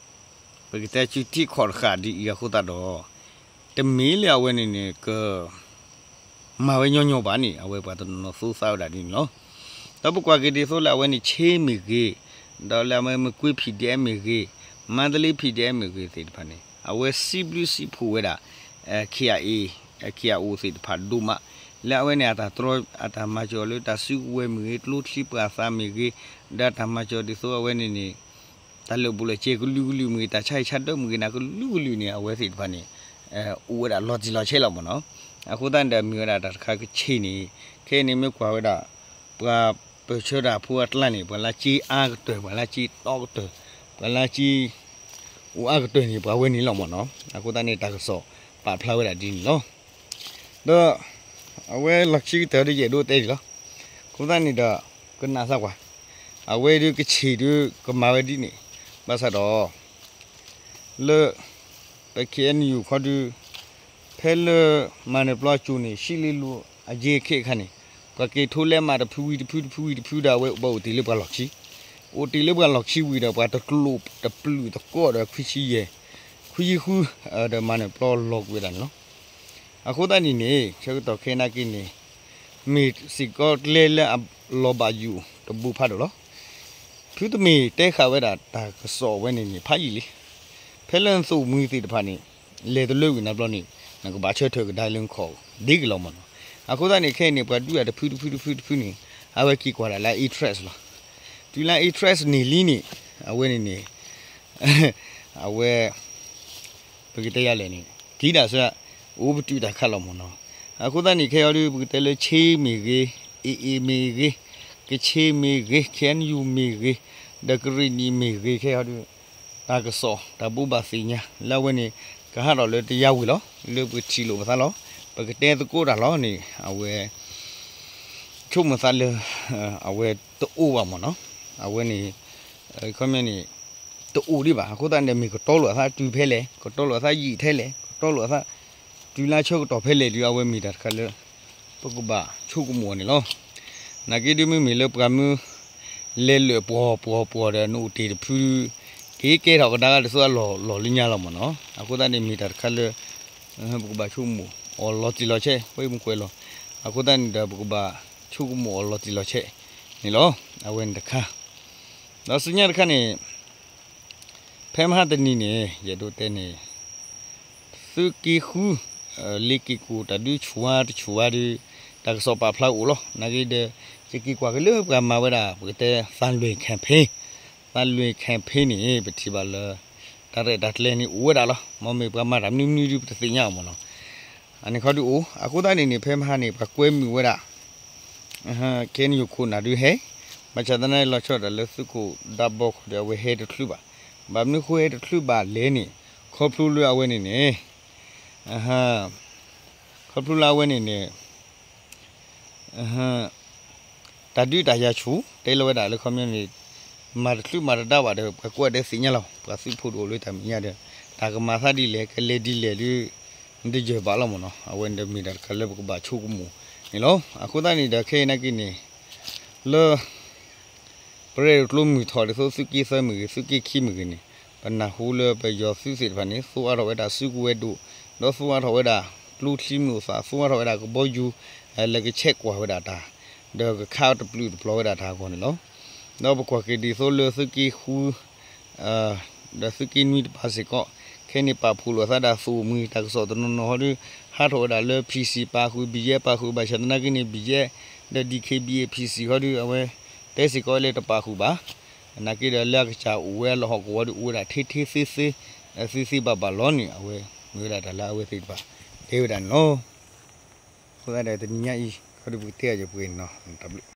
ပကတဲစုထံခီၣ်တဃာ်ဒ်အံၤအဃိသတးဒီး တမ့ၢ်လၢအဝဲန့ၣ်န့ၣ် က မၤဝဲညီညီဘၣ်န့ၣ် အဝဲပှၤတနီၤနီၤသိသးဝဲဒၣ်ဒ်န့ၣ်လီၤ. ဒီးပကွၢ်က့ၤဒ်သိးလၢအဝဲန့ၣ် ခ့ၣ်မ့ၢ်ဂ့ၤ, ဒီးလၢအဝဲမကွ့ ဖံၣ်ဒံၣ်အဲၣ်မ့ၢ်ဂ့ၤ, မါတလ့ ဖံၣ်ဒံၣ်အဲၣ်မ့ၢ်ဂ့ၤသ့ၣ်တဖၣ်န့ၣ် အဝဲစံးဘျုးစံးဖှိၣ်ဝဲဒၣ် ခ့ၣ်အ့ၣ်, ခ့ၣ်အအိၣ်သ့ၣ်တဖၣ်ဒိၣ်မး လၢအဝဲန့ၣ်အတၢ်တြီ အတၢ်မၤစၢၤလၢတၢ်စုကဝဲၤမ့ၢ်ဂ့ၤ, ကျိချံပှာ်သးမ့ၢ်ဂ့ၤ, ဒီးတၢ်မၤစၢၤဒ်သိးအဝဲန့ၣ်န့ၣ် တၢ်လၢာ်ဘူၣ်လၢာ်စဲၤကလုာ်ကလုာ်မ့ၢ်ဂ့ၤ, တၢ်ဆါဟံၣ်ဆါဒၢမ့ၢ်ဂ့ၤ နၤကလုာ်ကလုာ်န့ၣ် အဝဲသ့ၣ်တဖၣ်န့ၣ် အိၣ်ဝဲဒၣ်လီၤတံၢ်လီၤဆဲးလီၤမ့ၢ်နီၤ. အဃိသတးန့ၣ်ဒီး မ့ၢ်ဝဲဒၣ်တၢ်တခါကဆ့ၣ်န့ၣ် ခဲအံၤန့ၣ်မ့ၢ်ကွၢ်ဝဲဒၣ် ပှၤပၢၢ်ဆၢတၢ်ဖိအကျါန့ၣ် ပှၤလၢက့အါကတၢၢ်, ပှၤလၢက့တီကတၢၢ်, ပှၤလၢက့ အိၣ်အါကတၢၢ်န့ၣ် ပှၤဝဲန့ၣ်လီၤမ့ၢ်နီၤ. အဃိသတးန့ၣ် တၢ်ကစီၣ်ပာ်ဖျါဝဲဒၣ်ဒ်န့ၣ်လီၤ. ဒီး အဝဲလီၢ်ခံကတၢၢ်ဒီးယအဲၣ်ဒိးတဲဒ်လီၤ. အဃိသတးန့ၣ်ဒီး ကနၣ်သးကွၢ်, အဝဲဒုးကဆ့ၣ်ဒုးကမၤဝဲဒ်န့ၣ်, ဘၣ်ဆၣ်ဒီး လၢ ပ ခ့ၣ်အဲၣ်ယူၣ် ခီဒုး ဖဲလၢ မၤနၢၤပျီအစိၤန့ၣ် ဆံးလ့လိၤအယ့ခဲအခါန့ၣ် ပှၤက့ၤထိလဲးမးတဖုဝံၤတဖုတဖုဝံၤတဖုဒီး အဝဲဘၣ်အိၣ်တ့ၢ်လၢပှၤလီၢ်ခံ, အိၣ်တ့ၢ်လၢပှၤလီၢ်ခံဝံၤဒီး ပှၤတကျိာ်တပျုာ်သကိးဒီး ခွံဆံယဲၢ်, ခွံဆံဃု ဒီးမၤနၢၤပျီလီၤကွံာ်ဝဲဒၣ်န့ၣ်လီၤ. အဃိသတးန့ၣ်န့ၣ် ဆၢကတီၢ်ခဲအံၤနာ်က့န့ၣ် မ့ၢ်စ့ၢ်ကီးကျဲလၢအလီၤဘၣ်ယိၣ်တဘိဖးဒိၣ်လီၤ. ဖုတမ့ၢ်တဲဃာ်ဝဲဒၣ်တၢ်ကစီၣ်ဝဲန့ၣ်န့ၣ် ဖးယံာ်လံ. ဖဲလၢနသိၣ်မှံသ့ၣ်တဖၣ်န့ၣ် လဲၤတလၢဝံၤနၤဘျီန့ၣ် နကဘၣ်ဆၢထၢၣ်ကဒါလၢနခီၣ်ဒ့က့ၤလီၤမ့ၢ်နီၤ. အဃိသတးန့ၣ် ခဲအံၤန့ၣ် ပှၤဒုးတၢ်တဖုတဖုတဖုတဖုန့ၣ် အဝဲက့ၤကွၢ်ဒၣ်လၢ interest လီၤ. တုၤလၢ interest န့ၢ်လံန့ၣ် အဝဲန့ၣ်န့ၣ် အဝဲ ပကတဲယၤလဲၣ်န့ၣ် က့ၤဒၣ်ဆၢ အိၣ်ပတုာ်တၢ်ခးလီၤမ့ၢ်နီၤ. အဃိသတးန့ၣ် ခဲအံၤဒုး ပကတဲလၢခ့ၣ်မ့ၢ်ဂ့ၤ, အ့ၣ်အ့ၣ်မ့ၢ်ဂ့ၤ, ကဆ့ၣ်မ့ၢ်ဂ့ၤ, ခ့ၣ်အဲၣ်ယူၣ်မ့ၢ်ဂ့ၤ, ဒီးကရ့ၣ်နံၣ်မ့ၢ်ဂ့ၤ ခဲအံၤဒုး တၢ်ကစီၣ်တၢ်ဘိးဘၣ်သ့ၣ်ညါ လၢအဝဲန့ၣ် ကဟးထီၣ်လၢတယါဝံၤလီၤ. လၢပကထံၣ်လိာ်ပသးလီၤ. ပကတဲသကိးတၢ်လီၤန့ၣ် အဝဲ ဆိကမိၣ်သးလၢ အဝဲတအိၣ်ဘၣ်မ့ၢ်နီၤ. အဝဲန့ၣ် ခီပညီန့ၣ် တအိၣ်ဒံးဘၣ်. အဃိသတးန့ၣ် မ့ၢ်ကတီလိာ်အသးတုၤဖဲလဲၣ်, ကတီလိာ်အသးယံာ်ထဲလဲၣ်, ကတီလိာ်အသး တုၤလၢဆၢကတီၢ်ဖဲလဲၣ်ဒုး အဝဲမ့ၢ်တၢ်တခါလၢ ပကဘၣ်ဆိကမိၣ်အီၤန့ၣ်လီၤ. နာ်က့ဒုး မ့မ့ၢ်လၢပှၤမၢ လဲၤလၢပှီၤပှီၤပှီၤဒီး နအိၣ်တ့ၢ်တဖု က့ၤကဲထီၣ်ကဒါကဒီး ဒ်သိးအလီၢ်လီၢ်လၢညါလီၤမ့ၢ်နီၤ. အဃိသတးန့ၣ် မ့ၢ်တၢ်တခါလၢ ပကဘၣ်ဆိကမိၣ်အီၤလီၤတံၢ်လီၤဆဲး ပှၤမကွဲးလီၤ. အဃိသတးန့ၣ်ဒီး ပကဘၣ်ဆိကမိၣ်အီၤလီၤတံၢ်လီၤဆဲးန့ၣ်လီၤ. အဝဲန့ၣ်တခါ ဒီးဆူညါတခါန့ၣ် ဖဲမဟါတနံၤန့ၣ် ယအဲၣ်ဒိးတဲန့ၣ် သုးက့ဃု လ့ၤက့ၤကိၣ်တၢ်ဒုးဆူၣ်ဝါတဆူၣ်ဝါဒီး တၢ်ကစီၣ်ပာ်ဖျါအိၣ်လီၤ. နာ်က့ဒီး ယက့ၤကွၢ်က့ၤလၢပှၤမၤဝဲဒၣ် ပကတဲ သံလွင် campaign, သံလွင် campaign န့ၣ် ပထံၣ်ဘၣ်လၢ တၢ်ရဲၣ်တၢ်ကျဲၤန့ၣ်အိၣ်ဝဲဒၣ်လီၤ. မ့မ့ၢ်ပှၤမၤတၢ်မနုၤမနုၤဒုး ပတသ့ၣ်ညါအီၤမ့ၢ်နီၤ. အန့ၣ်ခီဒုးအိၣ် အဃိသတးန့ၣ်န့ၣ် ဖဲမဟါန့ၣ် ပှၤကွဲမုာ်ဝဲဒၣ် ခဲအံၤယိၤခိၣ်နၢ်ဒုးဟဲ, ဘၣ်ဆၣ်သနာ်က့ လီၤဆီဒၣ်တၢ်လၢသုးခိၣ်ဒးဘီခိၣ်ဒီး အဝဲဟဲတချုးဘၣ်. ဘၣ်မနုၤဃိဟဲတချုးဘၣ်လဲၣ်န့ၣ် ခီဖျိလၢအဝဲန့ၣ်န့ၣ် ခီဖျိလၢအဝဲန့ၣ်န့ၣ် တၢ်ဒုးတၢ်ယၤဆူၣ် တဲလီၤဝဲဒၣ်လၢခီပညီန့ၣ် မၤတချုးမၤတဒါဘၣ်ဒီး ပှၤကိးဂၤဒဲးသ့ၣ်ညါလီၤ. ပှၤသုးဖိတအိၣ်လၢတၢ်မဲာ်ညါဒီး တၢ်ကမၤသးဒ်လဲၣ် ကလဲၤဒ်လဲၣ်ဒုး နတယၢၤဘၣ်လီၤမ့ၢ်နီၤ. အဝဲန့ၣ်ဒီးမ့ၢ်တၢ်တခါလၢပကဘၣ်ဆိကမိၣ်န့ၣ်လီၤ. အဃိသတးန့ၣ်ဒီး ခဲအံၤနာ်က့န့ၣ် လၢ ပရဲၣ်ဒိးကျိမုၢ်ထီၣ်ဒ်သိး သုးက့သၢမ့ၢ်ဂ့ၤ သုးက့ခံမ့ၢ်ဂ့ၤန့ၣ် ပနၢ်ဟူလၢပယီၤသုးသ့ၣ်တဖၣ်န့ၣ် သူအါထီၣ်ဝဲဒၣ်စုကဝဲၤဒိၣ် ဒီးသူအါထီၣ်ဝဲဒၣ်ကျိချံမျိာ်သၣ် သူအါထီၣ်ဝဲဒၣ်ကဘီယူၤ လၢကဆဲးကွၢ်ဝဲဒၣ်တၢ် ဒီးကခးတပျုာ်တပျီၤဝဲဒၣ်တၢ်အဂီၢ်န့ၣ်လီၤ. ဒီးပကွၢ်က့ၤဒ်သိးလၢသုးက့ဃု ဒီးသုးက့နွံတပၤစ့ၢ်ကီး ခဲအံၤန့ၣ် ပာ်ဖှိၣ်လိာ်သးဒၣ်သိၣ်မှံၤ တၢ်ကစီၣ်တနီၤနီၤဟီဒုး ဟးထီၣ်ဝဲဒၣ်လၢ PC ပာ်ဃုာ် BGF ပာ်ဃုာ် ဘၣ်ဆၣ်သနာ်က့န့ၣ် BGF ဒီး DKBA PC ဟီဒုး အဝဲတဲစ့ၢ်ကီးလၢတပာ်ဃုာ်ဘၣ်. နာ်က့ဒီးလၢအကစၢ်အိၣ်ဝဲအလီၢ်ဟီၣ်ကဝီၤဒုး အိၣ်ဝဲဒၣ်ထဲထဲသ့သ့ သ့သ့ဘၣ်ဘၣ်လီၤန့ၣ် အဝဲမ့ၢ်ဝဲဒၣ်တၢ်လၢအဝဲသ့ၣ်တဖၣ်တဲဝဲဒၣ်န့ၣ်လီၤ. အဃိသတးဒီးတနံၤညါအံၤ ခီဒုးပကတဲအီၤယပှဲၤန့ၣ်လီၤ. တၢ်ဘျုး